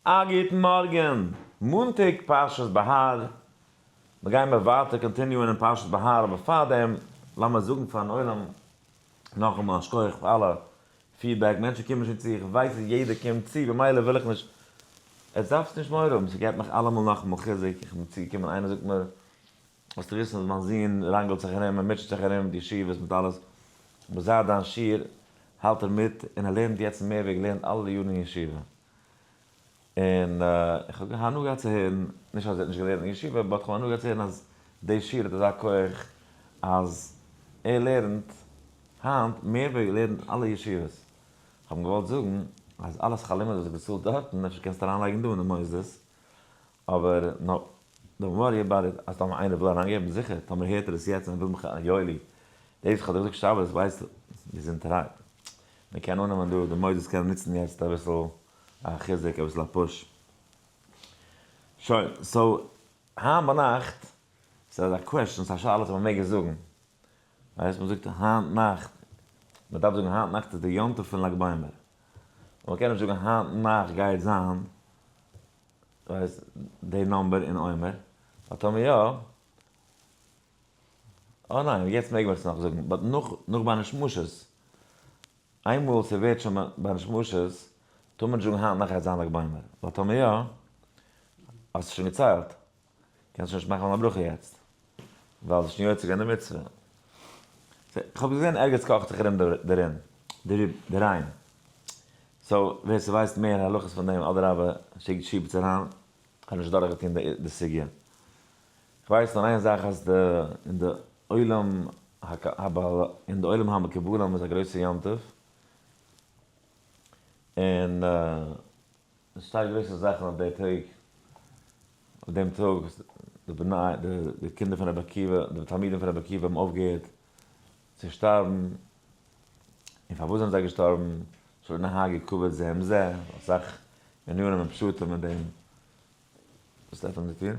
א גוטן מארגן, מאנטאג פרשת בהר, מיר גייען מיר ווייטער continue ען אין פרשת בהר, אבער פארדעם לאמיר זאגן פארן עולם נאכאמאל א שכוח פאר אלע feedback, מענטשן קומען שוין צו, איך ווייס אז יעדער קומט צו, במילא וויל איך נישט, עטס דארפטס נישט מורא האבן, ס'געבט מיך אלעמאל נאכאמאל חיזוק, איך בין צוגעקומען איינער זאגט מיר, זאלסטו וויסן אז מיין זון ראנגלט זיך ארום, ער מוטשעט זיך ארום מיט ישיבות מיט אלעס, אבער זייט דיין שיעור האלט ער מיט און ער לערנט יעצט מער ווי ער געלערנט אלע יארן אין ישיבה. און איך האב הנאה געהאט צו הערן, נישט אז ער האט נישט געלערנט אין ישיבה, but כ'האב הנאה געהאט צו הערן אז די שיעור האט אזא כח אז ער לערנט היינט מער ווי ער געלערנט אין אלע ישיבות. כ'האב אים געוואלט זאגן אז אלע שכר לימוד וואס האסט געצאלט דארטן אפשר קענסטו אריינלייגן דא אין די מוסדות, אבער no, don't worry about it, אז טאמער איינער וויל אריינגעבן זיכער, טאמער הערט ער עס יעצט און וויל מיך יואלי, דאס וואס כ'האב דיר געזאגט שבת ווייסט געזונטערהייט, מען קען אננעמען דא, די מוסדות קענען נוצן יעצט אביסל א חיזוק, אביסל א push. שוין, so היינט ביינאכט, ס'איז א question, ס'איז א שאלה צו מ'מעג עס זאגן. ווייסט מ'זאגט היינט נאכט, מ'דארף זאגן היינט נאכט איז די יום טוב פון לג בעומר. אבער מ'קען נישט זאגן היינט נאכט גייט זיין, ווייסט, די number אין עומר. ווייל טאמער יא, אה ניין, יעצט מעג מען עס נאך זאגן, but נאך נאך בין השמשות, איינמאל ס'ווערט שוין בין השמשות, טאר מען נישט זאגן היינט נאכט גייט זיין לג בעומר, ווייל טאמער יא, האסטו שוין געציילט, קענסט שוין נישט מאכן א ברכה יעצט, ווייל ס'איז שוין יוצא געווען די מצוה. כ'האב געזען ערגעץ קאכט זיך ארום דערין, דעריין. so ווער ס'ווייסט מער הלכות פון דעם אדרבה שיקט שיבטס אריין, כ'האב נישט דורכגעטון די סוגיא. כ'ווייס נאר איין זאך אז די אין די עולם אין די עולם המקובלים איז א גרויסע יום טוב, און עס שטייט גרויסע זאכן אויף די טעג, אויף דעם טאג וואס די בני די קינדער פון רבי עקיבא, די תלמידים פון רבי עקיבא האבן אויפגעהערט צו שטארבן, און פארוואס זענען זיי געשטארבן, שלא נהגו כבוד זה עם זה, אסאך ענינים און פשטים אין דעם. וואס עפענט די טיר?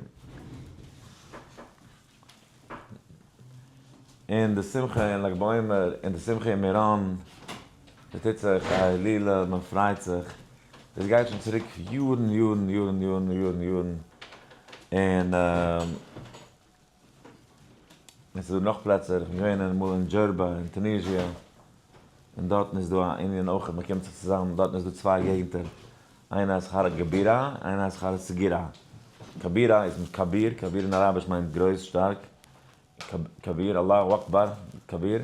און די שמחה אין לג בעומר, און די שמחה אין מירון, ס'טוט זיך א הילולא, מען פרייט זיך, דאס גייט שוין צוריק יארן יארן יארן יארן יארן יארן, און און ס'איז דא נאך פלעצער, איך בין געווען אמאל אין דזשערבא אין טוניזיע, און דארטן איז דא א ענין אויך, מען קומט זיך צוזאם, דארטן איז דא צוויי געגנטער, איינע הייסט הר כבירה, איינע הייסט הר סגירה. כבירה איז מיט כביר, כביר אין אראביש מיינט גרויס, שטארק, כביר, אללאהו אכבר, כביר.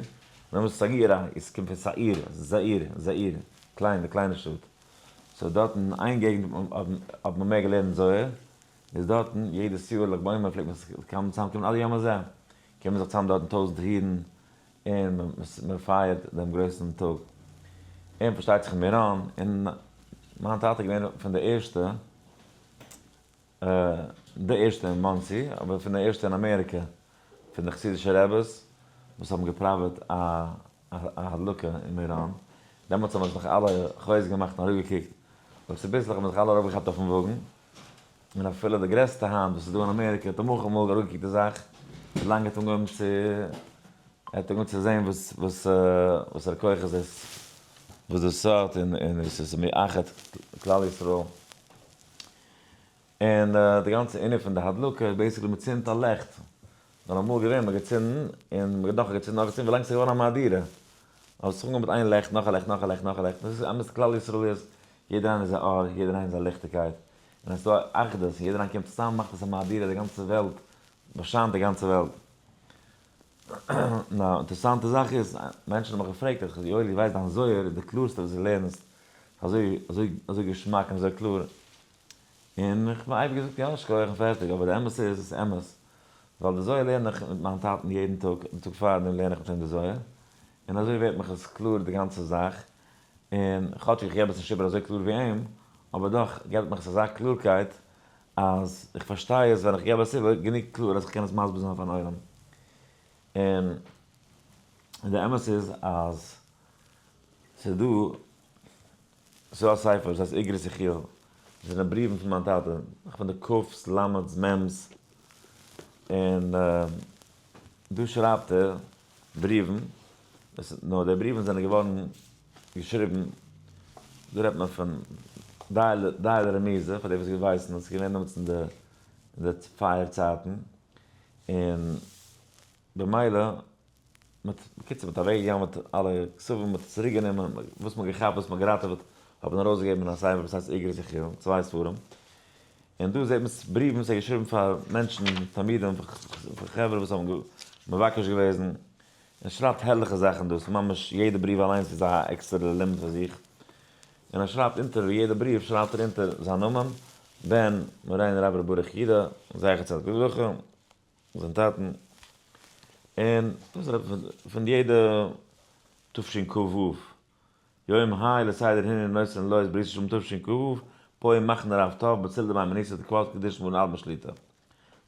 נאכדעם סגירה איז קומט פון סעיר, זעיר, זעיר, קליין, די קליינע שטאט. so דארטן אין איין געגנט האט מען מער געלערנט זוהר, איז דארטן יעדעס יאר לג בעומר פלעגט מען זיך צוזאם קומען עד היום הזה, קומען זיך צוזאם דארטן טויזנטער אידן און מען פייערט דעם גרויסן טאג, און פארשטייט זיך אין מירון, און מיין טאטע איז געווען פון די ערשטע, די ערשטע אין מאנסי, אבער פון די ערשטע אין אמעריקע, פון די חסידישע רעבעס וואס האבן געפראוועט א הדלקה אין מירון, דעמאלטס האבן זיך נאך אלע חוזק געמאכט און אראפגעקוקט, אבער צוביסלעך האבן זיך אלע ארויפגעכאפט אויפן וואגן, און אפילו די גרעסטע היינט וואס איז דא אין אמעריקע האט אמאל אמאל אראפגעקוקט די זאך, ווילאנג ער האט אנגעהויבן צו ער האט אנגעהויבן צו זען וואס וואס וואסערע כוחות דאס וואס דאס האט און און ווי ס'איז מאחד כלל ישראל. און די גאנצע ענין פון די הדלקה איז basically מ'צינדט א לעכט, נאר אמאל געווען מ'האט געצינדן און מ'האט נאך געצינדן נאך געצינדן ווילאנג ס'איז געווארן א מהדורה, אבער ס'האט זיך אנגעהויבן מיט איין לעכט נאך א לעכט נאך א לעכט נאך א לעכט, דאס איז אמת כלל ישראל איז יעדער איינער איז א אור יעדער איינער איז א ליכטיגקייט, און עס איז דא א אחדות און יעדער איינער קומט צוזאם מאכט עס א מהדורה די גאנצע וועלט באשיינט די גאנצע וועלט. נאר אינטערעסאנטע זאך איז מענטשן האבן מיך געפרעגט איך זאג יואלי ווייסט דיין זוהר איז די קלארסטע וואס דו לערנסט אזוי אזוי אזוי געשמאק און אזוי קלאר, און איך האב אייביג געזאגט יא שכוח און פערטיג, אבער די אמת איז עס איז אמת, ווייל די זוהר לערן איך מיט מיין טאטן יעדן טאג, די טאג פארדעם לערן איך מיט אים די זוהר, און אזוי ווערט מיך עס קלאר די גאנצע זאך, און כאטש איך געב עס נישט איבער אזוי קלאר ווי אים, אבער דאך געבט מיך עס אזא קלארקייט אז איך פארשטיי עס ווען איך געב עס איבער גענוג קלאר אז איך קען עס מסביר זיין פארן עולם. און די אמת איז אז ס'איז דא ס'איז דא א ספר וואס הייסט איגרות יחיאל, דאס זענען בריוון פון מיין טאטע, נאך פון די ק'ס, למד'ס, מ'ס, און דא שרייבט ער בריוון, נאר די בריוון זענען געווארן געשריבן, דא רעדט מען פון. די רמיזה, פאר די וואס ווייסן, עס איז געווען דעמאלטס אין די פייער צייטן, און במילא, בקיצור, מ'האט אוועקגעגאנגען מיט אלע כתבים, מ'האט צוריק גענומען וואס מ'האט געכאפט, וואס מ'האט געראטעוועט, האט מען ארויסגעגעבן אין א ספר וואס הייסט איגרת יחיאל, צוויי ספרים. און דא זעט מען בריוון וואס ער האט געשריבן פאר מענטשן, תלמידים, פאר חברה וואס האבן מבקש געוועזן. ער שרייבט הערליכע זאכן דא, ס'איז ממש יעדע בריוו אליינס איז א עקסטערע לימוד פאר זיך. און ער שרייבט אונטער יעדע בריוו שרייבט ער אונטער זיין נאמען, בן מורינו רבי ר' ברוך יודא, זכר צדיק לברכה, זיין טאטן, און דאס רעדט פון יעדע תשכ ו, יום היי לסדר הנה נותן לו את ברית שלום תשכ ו, פה מחנה רב טוב בצל דמי מניסא דקבלת קדוש מרן אדמו"ר שליט"א,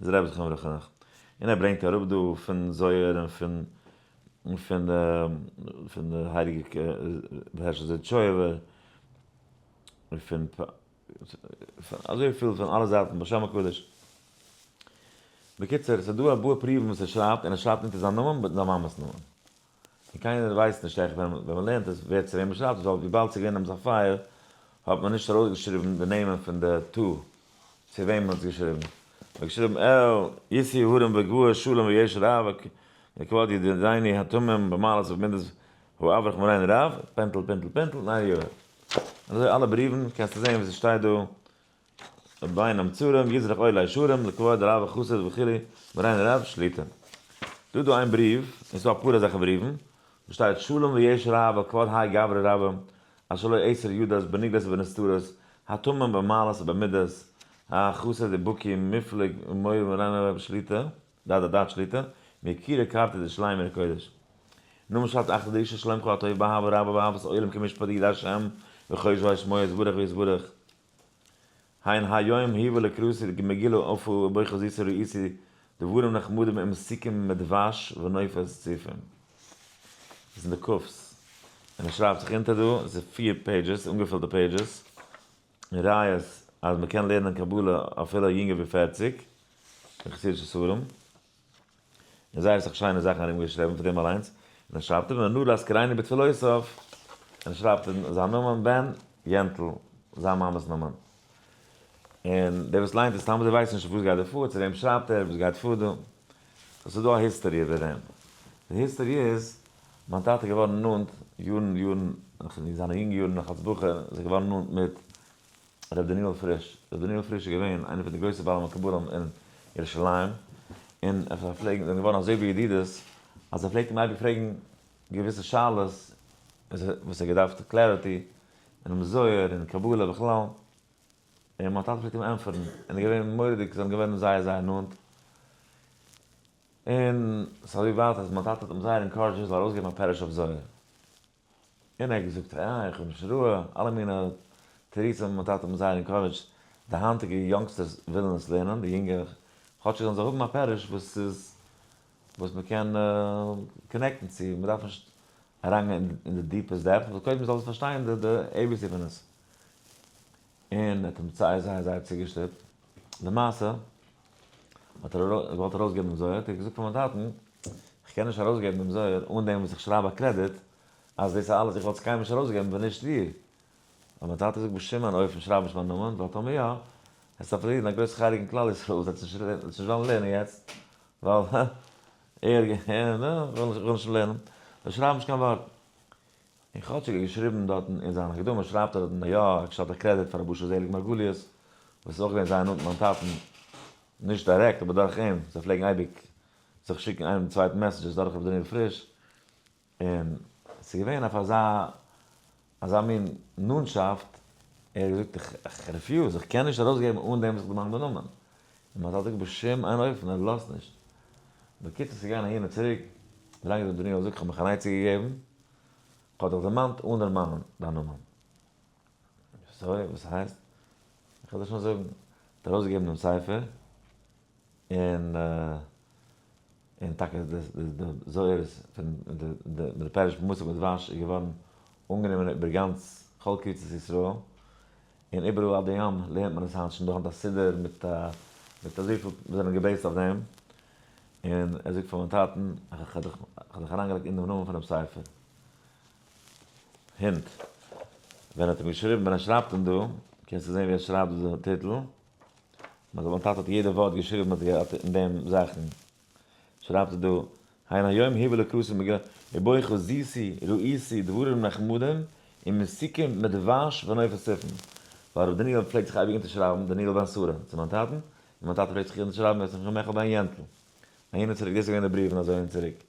איז רבי זכרונו לברכה נאך, און ער ברענגט אראפ דא פון זוהר און פון פון פון די הייליגע ר' הערשל זידיטשויבער, און פון אזויפיל פון אלע זייטן בשם הקדוש. בקיצור, ס'איז דא אפאר בריוון וואס ער שרייבט, און ער שרייבט אונטער זיין נאמען מיט זיין מאמע'ס נאמען. און קיינער ווייסט נישט עכט ווען ווען מ'לערנט עס ווער צו וועם מ'שרייבט עס, ווייל וויבאלד ס'איז געווען דעמאלטס א פייער האט מען נישט ארויסגעשריבן די נעמען פון די טא צו וועם מ'האט עס געשריבן. מ'האט געשריבן על ישי הרים וגו' שלום וישר אהבה לכבוד ידידינו התמים במעלות ובמידות האברך מורינו רב, פינטל פינטל פינטל, ניין יאר. און אזוי אלע בריוון קענסטו זען ווי ס'שטייט דא בין המצרים יזרח אור לישרים לכבוד הרב החסיד וכו' מורינו הרב שליט"א. דא איז דא איין בריוו, און ס'דא אפאר אזעלכע בריוון, וואס שטייט שלום וישר אהבה כבוד האי גברא רבא אשר לא עשר ידות בנגלות ובנסתרות התמים במעלות ובמידות החסיד ובקי מופלג ומורי מורינו הרב שליט"א דעת הדעת שליט"א מיקירי קרתא דשלמה עיר הקודש. נאמען שרייבט אחתא דרישא שלומך הטוב באהבה רבה ואהבת עולם כמשפט ידע השם וחושבי שמו יתברך ויתברך. הן היום היוו לקראתי מגילה עפו ובו חזיתי ראיתי דברים נחמדים ומתוקים מדבש ונופת צופים. דאס זענען די קופס. און ער שרייבט זיך אונטער דא, עס איז פיר pages, אנגעפילטע pages, און ראיות אז מען קען לערנען קבלה אפילו יונגער ווי 40, אין חסידישע ספרים. און זייער אסאך שיינע זאכן ארומגעשריבן פון דעם אליינס, און ער שרייבט איבער נא להזכירנו בתפילותיו, און ער שרייבט אין זיין נאמען בן יענטל, זיין מאמע'ס נאמען. און דער וואס ליינט עס סתם אזוי ווייסט נישט וואס גייט דא פאר, צו וועם שרייבט ער, וואס גייט פאר דא. סאו ס'איז דא א history איבער דעם. די history איז, מיין טאטע איז געווארן נאנט, יארן יארן, אין זיינע יונגע יארן נאך אלס בחור, איז ער געווארן נאנט מיט ר' דניאל פריש, ר' דניאל פריש איז געווען איינער פון די גרויסע בעלי מקובלים אין ירושלים, און ער פלעגט, זענען געווארן אזוי ווי ידידות, אז ער פלעגט אים אייביג פרעגן געוויסע שאלות וואס ער האט געדארפט clarity אינעם זוהר און קבלה בכלל, און מיין טאטע פלעגט אים ענטפערן, און איז געווען מורא'דיג, זיי זענען געווארן זייער זייער נאנט, און ס'איז אזוי ווייט אז מיין טאטע האט אים זייער encouraged ער זאל ארויסגעבן א פירוש אויף זוהר. און ער האט געזאגט אה איך בין נישט ראוי, אלע מיני תירוצים, מיין טאטע האט מיר זייער encouraged, די היינטיגע youngsters ווילן עס לערנען, די יונגע, כאטשיג זאלן זיי האבן א פירוש וואס איז, וואס מען קען connect ן צו, מען דארף נישט אריינגיין אין די deepest depth, אבער קודם זאל עס פארשטיין די ABC פון עס. און ער האט אים זייער זייער זייער צוגעשטופט, למעשה האט ער געוואלט ארויסגעבן דעם זוהר, האט ער געזאגט פאר מיין טאטן, איך קען נישט ארויסגעבן דעם זוהר אן דעם וואס איך שרייב א credit אז דאס איז אלעס, איך וואלט עס קיינמאל נישט ארויסגעגעבן ווען נישט דיר. אבער מיין טאטע זאגט בשום אין אופן שרייב נישט מיין נאמען, ווייל טאמער יא, וועסטו פארלירן א גרויס חלק אין כלל ישראל וואס וועט נישט וועלן לערנען יעצט, ווייל ער וויל נישט לערנען, שרייב נישט קיין ווארט. און כאטשיג ער האט געשריבן דארטן אין זיין הקדמה שרייבט ער דארטן יא, ער שטעלט א credit פאר רבי אשר זעליג מרגליות, וואס איז אויך געווען זייער נאנט מיט מיין טאטן, נישט דירעקט אבער דורך אים, זיי פלעגן אייביג זיך שיקן איינעם דעם צווייטן messages דורך רבי דניאל פריש, און ס'איז געווען אויף אזא אזא מין נאנטשאפט, ער האט געזאגט איך refuse, איך קען נישט ארויסגעבן אן דעם וואס איך דערמאן די נאמען, און מיין טאטע זאגט בשום אין אופן ער לאזט נישט, בקיצור ס'איז געגאנגען אהין און צוריק, ווילאנג רבי דניאל זאגט איך האב מיך אן עצה געגעבן, כ'האב דיך דערמאנט אן דערמאנען דיין נאמען. סאוי, וואס הייסט? איך וועל דיר שוין זאגן. האט ארויסגעגעבן דעם ספר, און און טאקע די זוהר איז פון די פירוש מתוק מדבש איז געווארן אנגענומען איבער גאנץ כל קבוצות ישראל, און איבעראל עד היום לערנט מען עס היינט שוין דא היינט א סידור מיט מיט אזויפיל וואס זענען גע base ט אויף דעם, און ער זאגט פאר מיין טאטן איך האב דיך אריינגעלייגט אין דעם נאמען פונעם ספר. hint, ווען ער האט אים געשריבן, ווען ער שרייבט אים דא, קוק. קענסטו זען ווי ער שרייבט דא די טיטל. מיין טאטע האט יעדע ווארט געשריבן האט געהאט אין דעם זאכן. שרייבט ער דא, הן היום היבא לקראתי מגילה, ובו חזיתי ראיתי דברים נחמדים ומתוקים מדבש ונופת צופים. ווייל ר' דניאל פלעגט זיך אייביג אונטערשרייבן דניאל בן שרה צו מיין טאטן, און מיין טאטע פלעגט זיך אונטערשרייבן יוסף מיכל בן יענטל. אהין און צוריק, דאס איז געווען די בריוון אזוי און צוריק.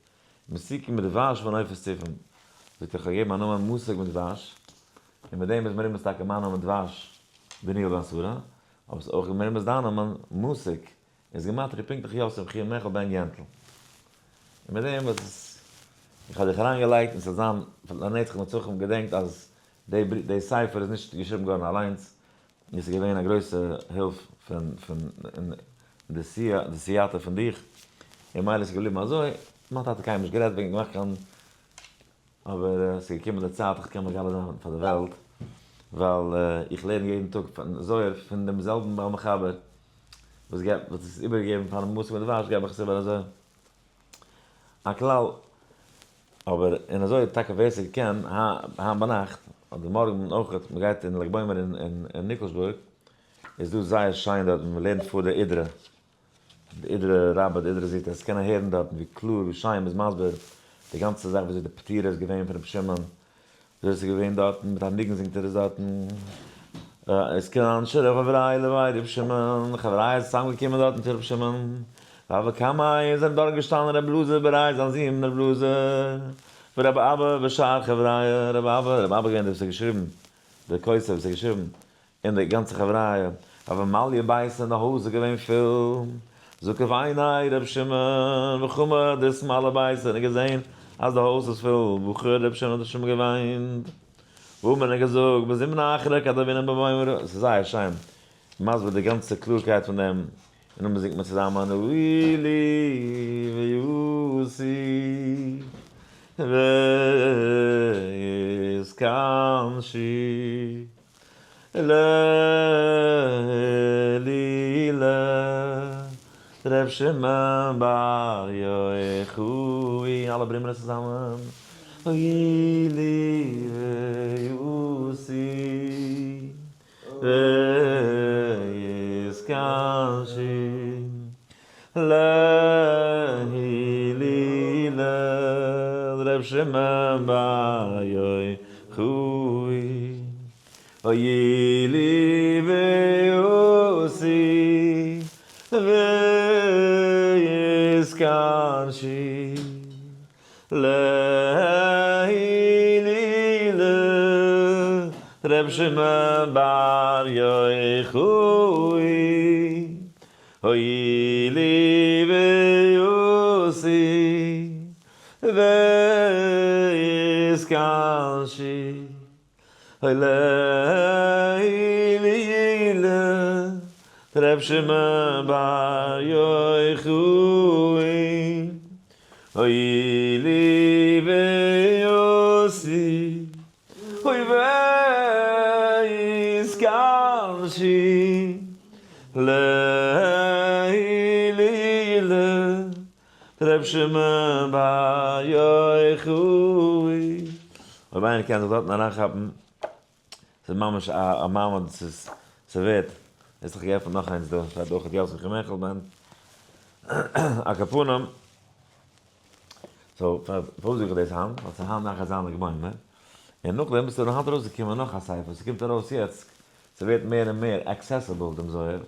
מתוקים מדבש ונופת צופים. זאגט ער איך האב געגעבן א נאמען מתוק מדבש, און מיט דעם איז מרומז טאקע מיין נאמען דבש דניאל בן שרה, אבער ס'איז אויך מרומז דיין נאמען מתוק, איז גימטריא פונקטליך יוסף חייא מיכל בן יענטל. און מיט דעם וואס איך האב דיך אריינגעלייגט און ס'זאל זיין לנצח נצחים געדענקט אז די ספר איז נישט געשריבן געווארן אליינס, און ס'איז געווען א גרויסע הילף פון פון די סייעתא פון דיך, און מילא איז געבליבן אזוי, מיין טאטע האט קיינמאל נישט גערעדט וועגן געמאכט קיין, אבער ס'איז געקומען די צייט איך קען מגלה זיין פאר די וועלט, ווייל איך לערן יעדן טאג פון זוהר פון דעם זעלבן בעל מחבר וואס געבט וואס עס איז איבערגעגעבן פארן מתוק מדבש געב איך עס איבער אזוי. א כלל, אבער און אזוי טאקע ווער ס'קען היינט ביינאכט אדער מארגן אויכעט מ'גייט אין לג בעומר אין ניקלשבורג איז דא זייער שיין דארט ווי מ'לערנט פאר די אידרא, די אידרא רבה די אידרא זוטא, עס קען מען הערן דארטן ווי קלאר ווי שיין מ'איז מסביר די גאנצע זאך וויאזוי די פטירה איז געווען פון רבי שמעון, וויאזוי ס'איז געווען דארטן, מיט א ניגון זינגט ער עס דארטן, עס קען אנשי חבריי לבי רבי שמעון, חבריי איז צוזאם געקומען דארטן צו רבי שמעון, והוה קמיה זענען דארט געשטאנען רבי אלעזר בריה זיין זון רבי אלעזר, ורבי אבא ושאר חבריא, רבי אבא, רבי אבא געווען דער וואס האט געשריבן, דער כותב וואס האט געשריבן, און די גאנצע חבריא, הוה מליא ביתא און די הויז איז געווען פול, זקף עיניה ר' שמעון וחמא דאתמלא ביתא און ער געזען אז די הויז איז פול, בכה ר' שמעון האט ר' שמעון געוויינט, ואמר און ער געזאגט בזמנא אחרא כד הוינן בבימרא, עס איז זייער שיין מסביר די גאנצע קלארקייט פון דעם, און נאכדעם זינגט מען צוזאמען אוילי ויוסי ויתקנשי. לעלילה ר' שמעון בר יוחאי, אלע ברומען עס צוזאמען, אוי לי ויוסי ויתקשי לעלילה ר' שמעון בר יוחאי. אוי לי ויוסי ויתקנשי להילילה ר' שמעון בר יוחאי אוי לי ויוסי ויתקנשי אוי לעילי ר' שמעון בר יוחאי אוי לי ויוסי אוי ויתקנשי לעילי ר' שמעון בר יוחאי. אויב איינער קען זיך דארטן אריינכאפן, ס'איז ממש א מעמד, ס'איז ס'ווערט. עס האט זיך געעפנט נאך איינס דא, שטייט אויך יוסף מיכל בן על כל פנים. so פארוואס זאג איך דאס היינט? ווייל ס'איז היינט נאך אזא לג בעומר, און נאכדעם איז היינט ארויסגעקומען נאך א ספר, ס'קומט ארויס יעצט, ס'ווערט מער און מער accessible דעם זוהר,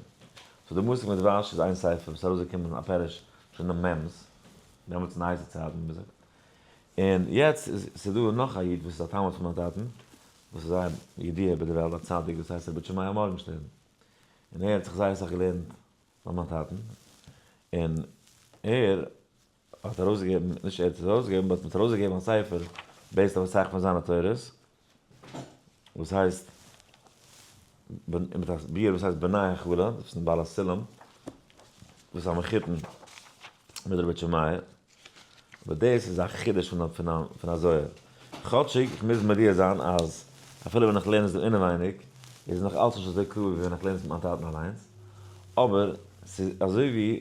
so די מתוק מדבש איז איין ספר וואס איז ארויסגעקומען א פירוש פון די מ'ס, דעמאלטס אין הייסע צייטן ווי מ'זאגט, און יעצט איז ס'דא נאך א איד וואס איז א תלמיד פון מיין טאטן, וואס איז זייער ידוע איבער די וועלט, א צדיק וואס הייסט רבי שמעיה מארגנשטערן, און ער האט זיך זייער אסאך געלערנט ביי מיין טאטן, און ער האט ארויסגעגעבן, נישט ער האט עס ארויסגעגעבן, but מ'האט ארויסגעגעבן א ספר based אויף אסאך פון זיינע תורות, וואס הייסט, מיט א ביאור וואס הייסט בני היכלא, דאס איז בעל הסולם, וואס איז א מחותן מיט רבי שמעיה, אבער דאס איז א חידוש פון א זוהר. כאטשיג איך מוז מודיע זיין אז אפילו ווען איך לערן עס דא אינעווייניג, איז עס נאך אלץ נישט אזוי קלאר ווי ווען איך לערן עס מיט מיין טאטן אליינס, אבער ס'איז אזוי ווי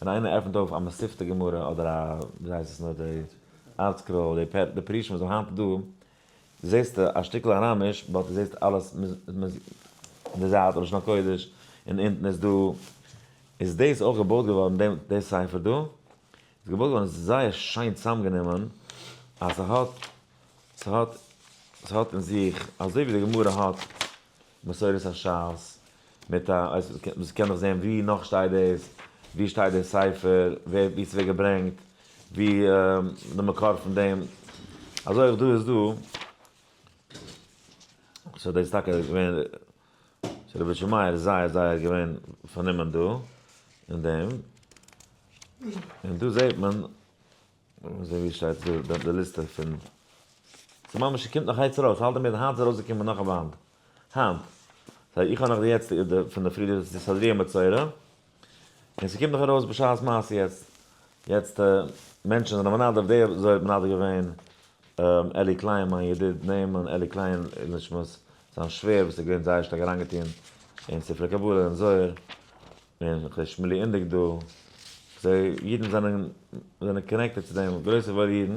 ווען איינער עפנט אויף א מתיבתא גמרא אדער א ווי הייסט עס נאר די ArtScroll די פירושים וואס זענען היינט דא, זעסטו א שטיקל אראמיש but דו זעסט אלעס. די זייט לשון הקודש, און אונטן איז דא, איז דאס אויך געבויט געווארן דעם די ספר דא, איז געבויט געווארן זייער שיין צוזאמגענומען, אז ס'האט ס'האט ס'האט אין זיך אזוי ווי די גמרא האט מסורת הש"ס מיט א מ'קען דאך זען ווי נאך שטייט דאס, ווי שטייט דער ספר, ווער ווי ס'ווערט געברענגט, ווי די מקור פון דעם, אזוי אויך דא איז דא, so דאס איז טאקע געווען, so רבי שמעיה איז זייער זייער געווען פארנומען דא אין דעם, און דא זעט מען אזוי ווי שטייט דא די ליסטע פון, ס'איז ממש ס'קומט נאך היצט ארויס, האלט אינמיטן, היינט איז ארויסגעקומען נאך א באנד, היינט, so איך האב נאך די יעצטיגע פון די פריערדיגע די סדריה מצורע, און ס'קומט נאך ארויס בשעת מעשה יעצט, יעצט מענטשן זענען מנדב, דער אזוי האט מנדב געווען אלי קליין מיין ידיד נאמן אלי קליין נשמת זיין שווער וואס איז געווען זייער שטארק אריינגעטון אין ספרי קבלה און זוהר, און כ'זע שמולי אינדיג דא, כ'זע אידן זענען זענען connected צו דעם, גרויסע וואוילע אידן,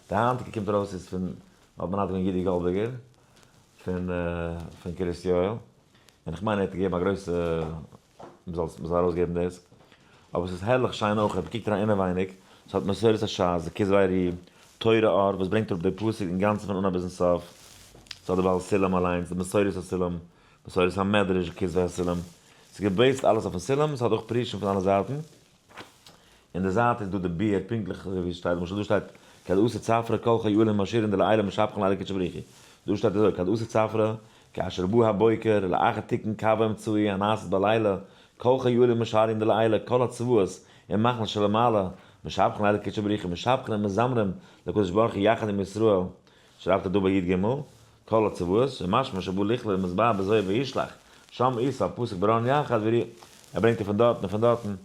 די היינטיגע קומט ארויס איז פון האט מנדב געווען יודי גאלדבערגער פון פון קרית יואל, און כ'מיין ער האט געגעבן א גרויסע מ'זאל מ'זאל ארויסגעבן דאס, אבער ס'איז הערליך שיין אויך, אויב מ'קוקט אריין אינעווייניג, ס'האט מסורת הש"ס, די כתבי אר"י, תורה אור וואס ברענגט אראפ די פסוק אינגאנצן פון אנהייב ביזן סוף, ס'האט די בעל סולם אליינס, די מסורת הסולם, מסורת המדרש, כתבי הסולם, ס'איז גע base ט אלעס אויפן סולם, ס'האט אויך פירושים פון אלע זייטן, אין די זייט איז דא די ביאור פונקטליך אזוי ווי עס שטייט, למשל דא שטייט כד אתא צפרא כל חילין משרין דלעילא משבחין לאלה קודשא בריך הוא, דא שטייט אזוי כד אתא צפרא כאשר בא הבוקר לאחר תיקון קו האמצעי הנעשית בלילה כל חילין משרין דלעילא כל הצבאות ומחנות שלמעלה משבחין לאלה קודשא בריך הוא משבחין ומזמרים לקדוש ברוך הוא יחד עם ישראל שרייבט ער דא ביי י ג כל הצבאות שמשמע שבא לכלול ומסבר בזוהר וישלח שם עשו פסוק ברן יחד ורי ער ברענגט ער פון דארטן און פון דארטן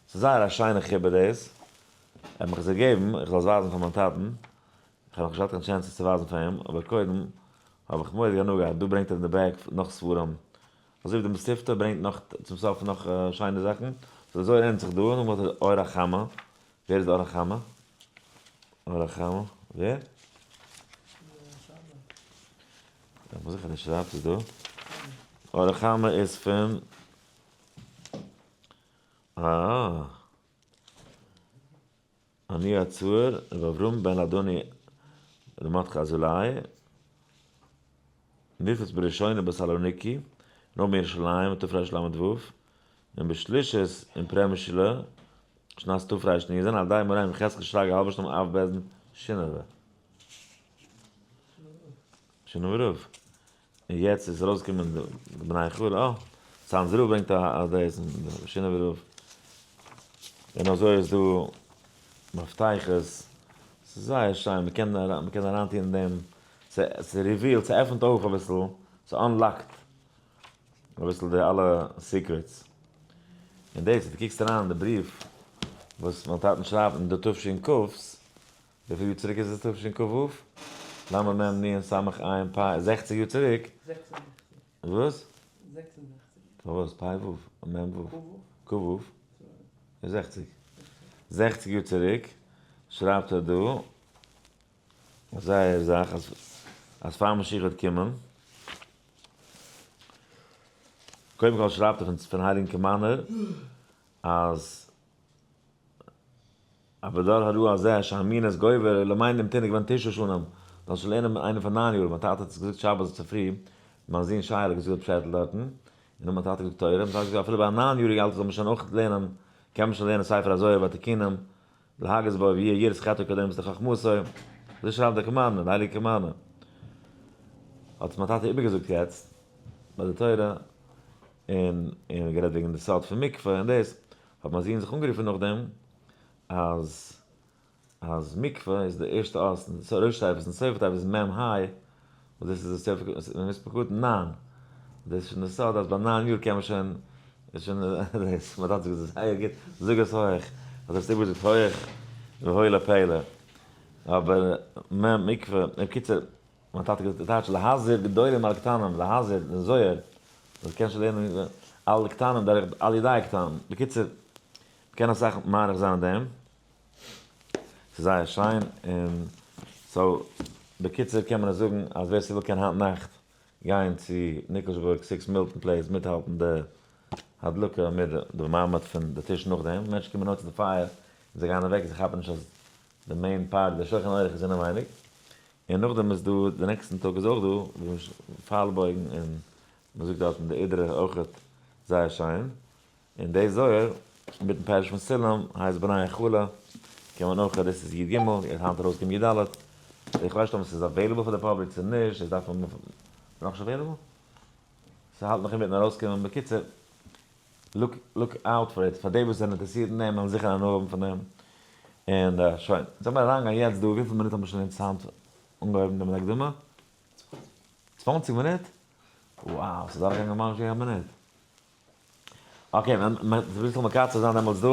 ס'איז זייער א שיינע חיבור דאס ער האט מיך עס געגעבן איך זאל עס ווייזן פאר מיין טאטן איך האב נאך נישט געהאט קיין chance עס צו ווייזן פאר אים אבער קודם האב איך מורא'דיג הנאה געהאט דא ברענגט ער אין די back נאך ספרים אזוי ווי די מתיבתא ברענגט נאך צום סוף נאך שיינע זאכן so די זוהר ענדיגט זיך דא נאכדעם האט ער אור החמה ווער איז די אור החמה? אור החמה? ווער? איך בין זיכער נישט שרייבט עס דא. אור החמה איז פון אה. אני הצעיר, ר' אברהם בן אדוני ר' מרדכי אזולאי, נפץ בראשונה בסלוניקי, נאר מירושלים תרל"ו, און בשלישית אין פרעמישלא, שנת תר"ן, על ידי מרן יחזקאל שרגא האלבערשטאם אב בית דין שינאווע. שינאווע רב. און יעצט איז ארויסגעקומען די בני חור, אה, צאנז רב ברענגט א דאס, שינאווע רב. און אזוי איז דא מפתחות, ס'איז זייער שיין, מ'קען מ'קען אריינטון אין דעם, ס' reveal ט, ס'עפנט אויף אביסל, ס' unlock ט אביסל די אלע secrets. און דאס, דו קוקסט אריין אין די בריוו וואס מיין טאטן שרייבט אין די תש"כ'ס, וויפיל יאר צוריק איז עס תשכ"ו? ל מ נ ס ע פ, זעכציג יאר צוריק. וואס? פארוואס פ ו? מ ו? ק ו? איז זעכציג. זעכציג יאר צוריק שרייבט ער דא זייער זאך אז אז פאר משיח וועט קומען, קודם כל שרייבט ער פון הייליגן קאמארנער אז אבער דור הרע הזה שהמינות גובר למען דעם תינוק בן תשעה שנים, זאלסט שוין לערנען מיט איינער פון ניין יאר, מיין טאטע האט עס געזאגט שבת צופרי, מיין זון שייעלע האט געזאגט פשעטל דארטן, און נאך מיין טאטע געזאגט תורה, מיין טאטע האט געזאגט אפילו ביי א ניין יאריגע אלטער זאל מען שוין אויך לערנען, קען מען שוין לערנען ספר הזוהר והתיקונים, להגות בו ויהיה יראת חטאו קודמת לחכמתו, אזוי שרייבט דער קאמארנער, די הייליגע קאמארנער. האט עס מיין טאטע איבערגעזאגט יעצט ביי די תורה, און און גערעדט וועגן די סוד פון מקווה און דאס, האט מיין זון זיך אנגערופן נאכדעם אז אז מקווה איז די ערשטע אות, ראשי תיבות און סופי תיבות איז מ ה, וואס דאס איז די סופי מספר קטן ניין, דאס איז שוין די סוד אז ביי ניין יאר קען מען שוין, איז שוין דאס, מיין טאטע האט געזאגט זייער גוט, זאג עס הויך, האט ער עס איבערגעזאגט הויך, והוי לפלא, אבער מ מקווה, בקיצור, מיין טאטע האט געטייטשט להזהיר גדולים על קטנים, להזהיר, דער זוהר, דאס קענסטו לערנען על קטנים דורך על ידי קטנים, בקיצור, מ'קען אסאך מאריך זיין אין דעם, ס'איז זייער שיין, און so בקיצור קען מען עס זאגן אז ווער ס'וויל קען היינט נאכט. גיין צו ניקלשבורג six Milton Place מיטהאלטן די הדלקה מיט די מעמד פון די טיש נאכדעם, מענטשן קומען נאר צו די פייער און זיי גייען אוועק, זיי כאפן נישט אז די main party, די שולחן עורך איז אינעווייניג, און נאכדעם איז דא די נעקסטן טאג איז אויך דא ווי פארבויגן און מען זאגט דארטן די אידרע אויכעט זייער שיין, און די זוהר מיטן פירוש פון סולם הייסט בני היכלא, קען מען אויך, דאס איז י ג, ער האט היינט ארויסגעגעבן י ד, איך ווייס נישט אויב עס איז available פאר די public צו נישט, דאס דארף מען, נאכנישט available? ס'האלט נאך אינמיטן ארויסקומען, בקיצור, look look out for it, פאר די וואס זענען אינטערעסירט אין דעם וועלן זיכער הנאה האבן פון דעם, און שוין, זאל מיר אריינגיין יעצט דא, וויפיל מינוט האבן מיר שוין אונז היינט אנגעהויבן דעם הקדמה? 20 מינוט? Wow, ס'איז דורכגעגאנגען ממש ווי א מינוט. Okay, מען אביסל מקצר זיין דעמאלטס דא,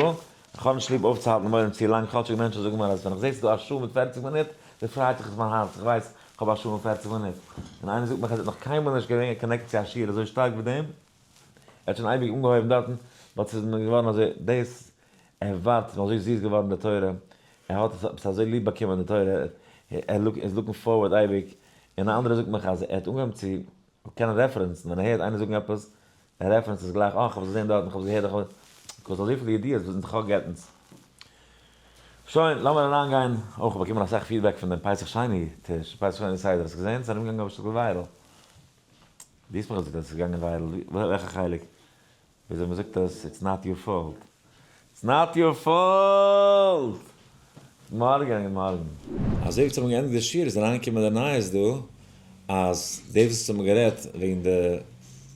איך האב נישט ליב אויפצוהאלטן דעם עולם צו לאנג, כאטשיג מענטשן זאגן מיר אז ווען איך זע ס'איז דא א שעה מיט 40 מינוט, דערפרייט זיך עס מיין הארץ, איך ווייס איך האב א שעה און 40 מינוט. און איינער זאגט מיך אז ער האט נאך קיינמאל נישט געווען connected צו א שיעור אזוי שטארק ווי דעם, ער האט שוין אייביג אנגעהויבן דארטן, but ס'איז מיר געווארן אזוי, דאס, ער ווארט, ס'איז אים אזוי זיס געווארן די תורה, ער האט עס עפעס אזוי ליב באקומען די תורה, ער איז looking forward אייביג, און א אנדערער זאגט מיך אז ער האט אנגעהויבן צו קענען reference ן, ווען ער הערט איינער זאגן עפעס, ער reference ט עס גלייך, אה, כ'האב עס געזען דארטן, כ'האב עס געהערט, כ'האב because אזויפיל ידיעות וואס אונז געטנס. שוין, לאמיר אריינגיין, אויך כ'האב באקומען אסאך feedback פון דעם פסח שני טיש, פסח שני סדר, האסט געזען? ס'איז ארומגעגאנגען אויף א שטיקל viral. דו האסט מיר געזאגט אז עס איז געגאנגען viral, וועלכע חלק? וויאזוי מ'זאגט עס, it's not your fault. It's not your fault! מארגן, גוט מארגן. אזוי ווי צו האבן געענדיגט די שיעור איז אריינגעקומען די נייעס דא אז דאס וואס האבן גערעדט וועגן די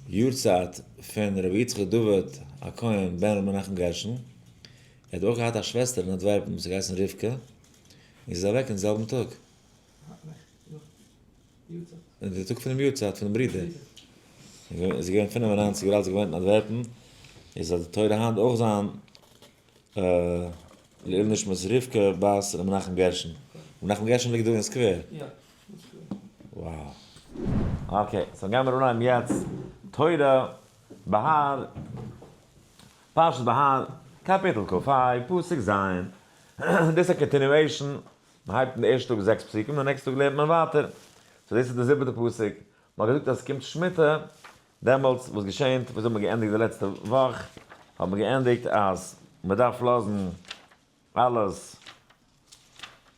יארצייט פון רבי יצחק דוד הכהן בן רבי מנחם גרשון, ער האט אויך געהאט א שוועסטער אין אנטווערפן וואס האט געהייסן רבקה, און זי איז אוועק אין זעלבן טאג. אין די טאג פונעם יארצייט פונעם ברודער. איז געווען 95 יאר אלט, זי געוואוינט אין אנטווערפן, איז זאל די תורה היינט אויך זיין לעילוי נשמת רבקה בת ר' מנחם גרשון. ר' מנחם גרשון ליגט דא אין סקווער? יא, אין סקווער. Wow. Okay, so גיימיר אנהייבן יעצט תורה בהר, פרשת בהר, קאפיטל כ"ה, פסוק ז'. דאס איז א continuation, מען הייבט אין די ערשטע טאג זעקס פסוקים, די נעקסטע טאג לערנט מען ווייטער. So דאס איז די זיבעטע פסוק. מען האט געזאגט אז עס קומט שמיטה, דעמאלטס וואס געשענט, וואס האט מען געענדיגט די לעצטע וואך, האט מען געענדיגט אז מען דארף לאזן אלעס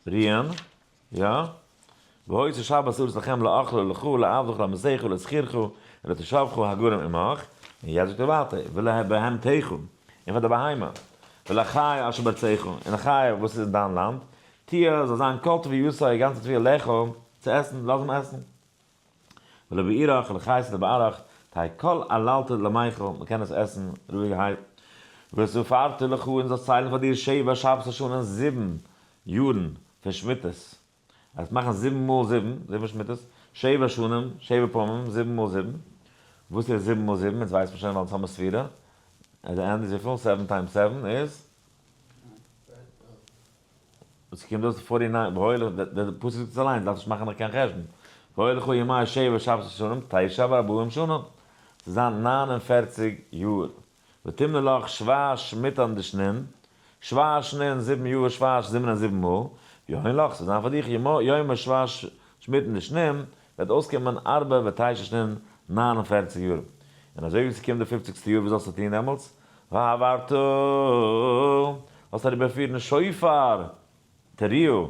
רוען, יא? והיתה שבת הארץ לכם לאכלה לך לעבדך לעמיתך ולשכירך ולתושבך הגרים עמך, און יעצט זאגט ער ווייטער, ולבהמתך, און פאר די בהמה, ולחיה אשר בארצך, און די חיה וואס איז אין דיין לאנד, תהיה, זאל זיין כל תבואתו, איר גאנצע תבואה לאכול, צו עסן, לאז אים עסן. ולבעירך, ולחית לבערך, תהא כל עללתא למיכל, מען קען עס עסן רואיגערהייט. וספרת לך, און זאלסט ציילן פאר דיר שבע שבות השנה, זיבן יארן פון שמיטות, אז מאכן זיבן מאל זיבן, זיבן שמיטות, שבע שנים, שבע פעמים, זיבן מאל זיבן, וואס איז זיבן מאל זיבן? יעצט ווייסט מען שוין ווייל אונז האבן ספירה, at the end איז וויפיל? seven times seven איז? וואס קומט אויס 49, והיו לך, דער פסוק זאגט עס אליינס, דארפסט נישט מאכן נאך קיין חשבון, והיו לך ימי שבע שבות שנים, תשע וארבעים שנה, ס'איז זיין 49 יאר, ותמנה לך שבע שמיתן דשנין, שבע שנין זיבן יאר, שבע זיבן און זיבן מאל, ויהון לך, ס'וועט זיין פאר דיך יומא שבע שמיתן דשנין, וועט אויסקומען ארבע ותשע שנין, 49 יאר. און אזוי ווי ס'קומט די פופציגסטע יאר, וואס זאלסטו טון דעמאלטס? והעברת, זאלסט אריבערפירן שופר, תרועה,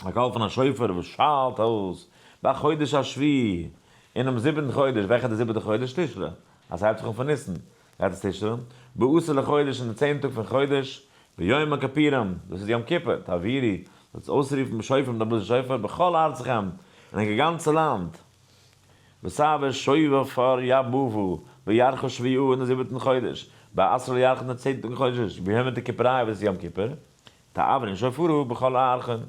א קול פון א שופר וואס שאלט אויס, בחודש השביעי, אינעם זיבעטן חודש, וועלכע איז די זיבעטע חודש? תשרי, אז ס'הייבט זיך אן פון ניסן, גייט עס תשרי, בעשור לחודש, אין די צענטע טאג פון חודש, ביום הכפורים, דאס איז יום כיפור, תעבירו, זאלסט אויסרופן בשופר מיט א בלאזן שופר, בכל ארצכם, אין ענקער גאנצע לאנד. ותעביר שופר יבבה, בירחא שביעאה אין די זיבעטן חודש, בעשרה לירחא אין די צענטן חודש, ביומא דכיפורי וואס איז יום כיפור, תעברון שופרא בכל ארעכון,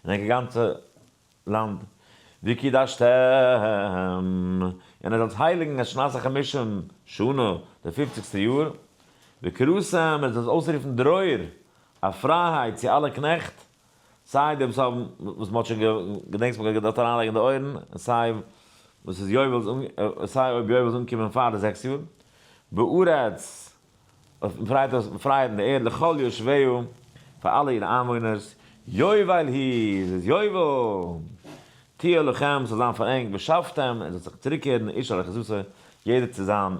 אין ענקער גאנצע לאנד, וקדשתם, און ער זאלט הייליגן את שנת החמישים שנה, די פופציגסטע יאר, וקראתם, ער זאלט אויסרופן דרור, א פרייהייט צו אלע קנעכט, סיי די וואס האבן, וואס מ'האט שוין געדענקט מ'האט געדארפט אריינלייגן די אויערן, און סיי וואס איז יובל, סיי אויב יובל איז אנגעקומען פאר די זעקס יאר, בארץ, פרייט אויס, פרייהייט אין די ערד, לכל יושביה, פאר אלע אירע איינוואוינערס, יובל היא, עס איז יובל! תהיה לכם, ס'זאל זיין פאר ענק, ושבתם, און זאלט זיך צוריקקערן, איש אל אחוזתו, יעדער צו זיין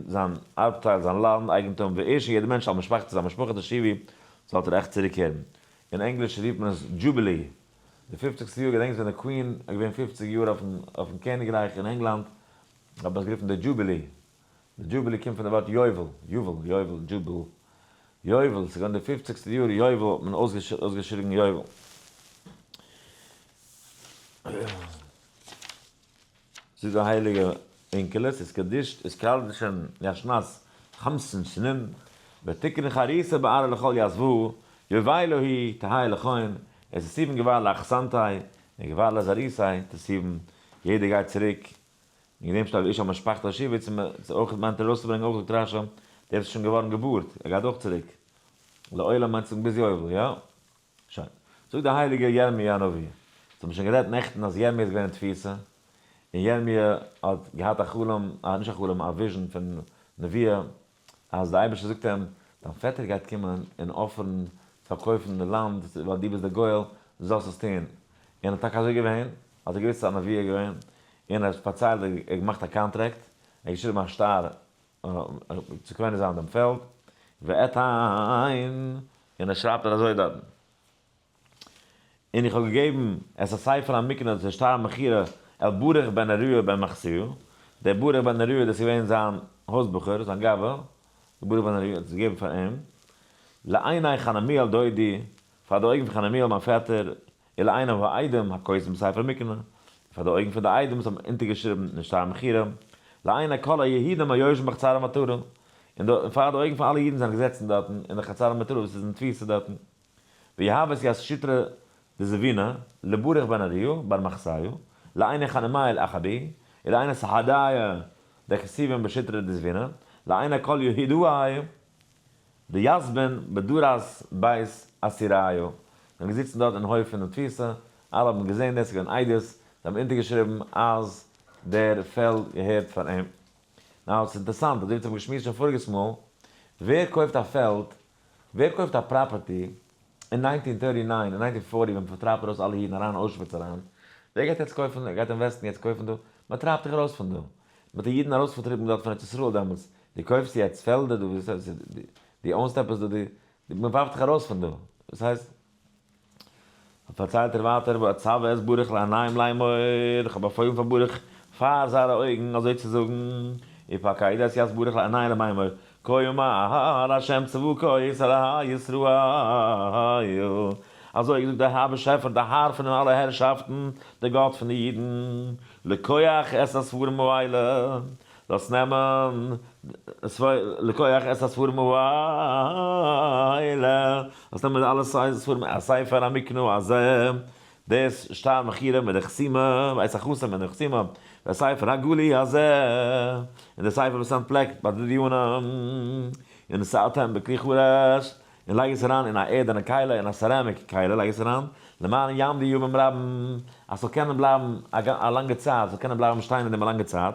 זיין ארבטייל, זיין לאנד, אייגנטום, ואיש און יעדער מענטש אל משפחתו, זיין משפחה תשובו, זאלט איר אייך צוריקקערן. אין ענגליש רופט מען עס jubilee. די פופציגסטע יאר, געדענקסט ווען די queen איז געווען פופציג יאר אויפן קעניגרייך אין ענגלאנד, האט מען עס גערופן די jubilee. די jubilee קומט פון די ווארט יובל, יובל, יובל, jubil, יובל, ס'איז געווען די פופציגסטע יאר יובל האט מען אויסגעשריגן יובל. זאגט די הייליגע אונקלוס, איז קדישט איז קדשן ישנת חמסין שנים, ותקרן חריסה בארעא לכל יעזבו, יובילו היא תהא לכהן, עס איז סיבן געוואר לאחסנתי, און געוואר לזריסי, תסיבן, יעדער גייט צוריק אין דעם שטייט ואיש על משפחתו השיבו, צו אויך מיינט ער ארויסצוברענגען אויך זאגט רשי, דער וואס איז שוין געווארן געבארט, ער גייט אויך צוריק, לעולם מיינט צו זאגן ביז יובל, יא? שוין. זאגט דער הייליגער ירמי' הנביא, אונז האבן שוין גערעדט נעכטן אז ירמי' איז געווען אין תפיסה, און ירמי' האט געהאט א חלום, נישט א חלום, א vision פון נביאה, אז דער אייבערשטער זאגט אים, דיין פעטער גייט קומען און offer ן צו פארקויפן די לאנד, ווייל דו ביסט דער גואל, דו זאלסט עס טון. און האט טאקע אזוי געווען, האט ער געוואוסט אז א נביא איז געווען, און ער האט פארציילט, ער האט געמאכט א contract, ער האט געשריבן א שטר צו קונה זיין דעם פעלד, ואתן, און ער שרייבט אזוי דארטן, און איך האב געגעבן את הספר המקנה דאס איז שטר מכירה אל ברוך בן נריה בן מחסיה, דער ברוך בן נריה דאס איז געווען זיין הויז בחור, זיין גבאי, דער ברוך בן נריה האט עס געגעבן פאר אים, לעיני חנמיאל דודי, פאר די אויגן פון חנמיאל מיין פעטער, ולעיני העדים הכותבים בספר המקנה, און פאר די אויגן פון די עדים וואס האבן אונטערגעשריבן אין שטר מכירה, לעיני כל היהודים היושבים בחצר המעטרה, און פאר די אויגן פון אלע אידן זענען געזעצן דארטן אין די חצר המעטרה וואס איז אין תפיסה דארטן. ויהבת ית שטרא דזבינא לברוך בן נריה בר מחסיה, לעיני חנמאל אח אבי, ולעיני סהדיא דכתיבים בשטרא דזבינא, לעיני כל יהודאי דיתבין בדרת בית אסירייא, זענען געזיצן דארט אין הויף פון די תפיסה, אלע האבן געזען דאס, ס'איז געווען עדות, זיי האבן אונטערגעשריבן אז דער פעלד געהערט פאר אים. now ס'איז אינטערסאנט, אזוי ווי אונז האבן געשמועסט שוין פאריגעס מאל, ווער קויפט א פעלד, ווער קויפט א property אין 1939 און 1940 ווען מ'פארטרייבט ארויס אלע אידן אריין אין אוישוויץ אריין, ווער גייט יעצט קויפן, גייט invest ן יעצט קויפן דא, מ'טרייבט דיך ארויס פון דא, מ'האט די אידן ארויספארטריבן דארט פון ארץ ישראל דעמאלטס, דו קויפסט יעצט פעלדער דא, וואס הייסט, דו own סט עפעס דא, דו, מ'ווארפט דיך ארויס פון דא, וואס הייסט? פארציילט ער ווייטער, ואצוה את ברוך לעיניהם לאמור, איך האב באפוילן פאר ברוך פאר זייערע אויגן אזוי צו זאגן, ופקד את ית ברוך לעיניהם לאמור, כה אמר ה' צבקות אלהי ישראל, אזוי זאגט דער האר באשעפער, דער האר פון אלע הערשאפטן, דער גאט פון די אידן, לקוח את הספרים האלה, זאלסט נעמען, לקוח את הספרים האלה, זאלסט נעמען אלע ספרים, הספר המקנה הזה, דאס שטר מכירה מיט די חתימה, ואת החותם מיט די חתימה, והספר הגלוי הזה, און די ספר וואס איז אנטפלעקט ביי די דיונים, ונתתם בכלי חרש, און לייג עס אריין אין א ערדענע כלי, אין א ceramic כלי לייג עס אריין, למען יעמדו ימים רבים, אז ס'זאל קענען בלייבן א לאנגע צייט, ס'זאל קענען בלייבן שטיין אין דעם א לאנגע צייט,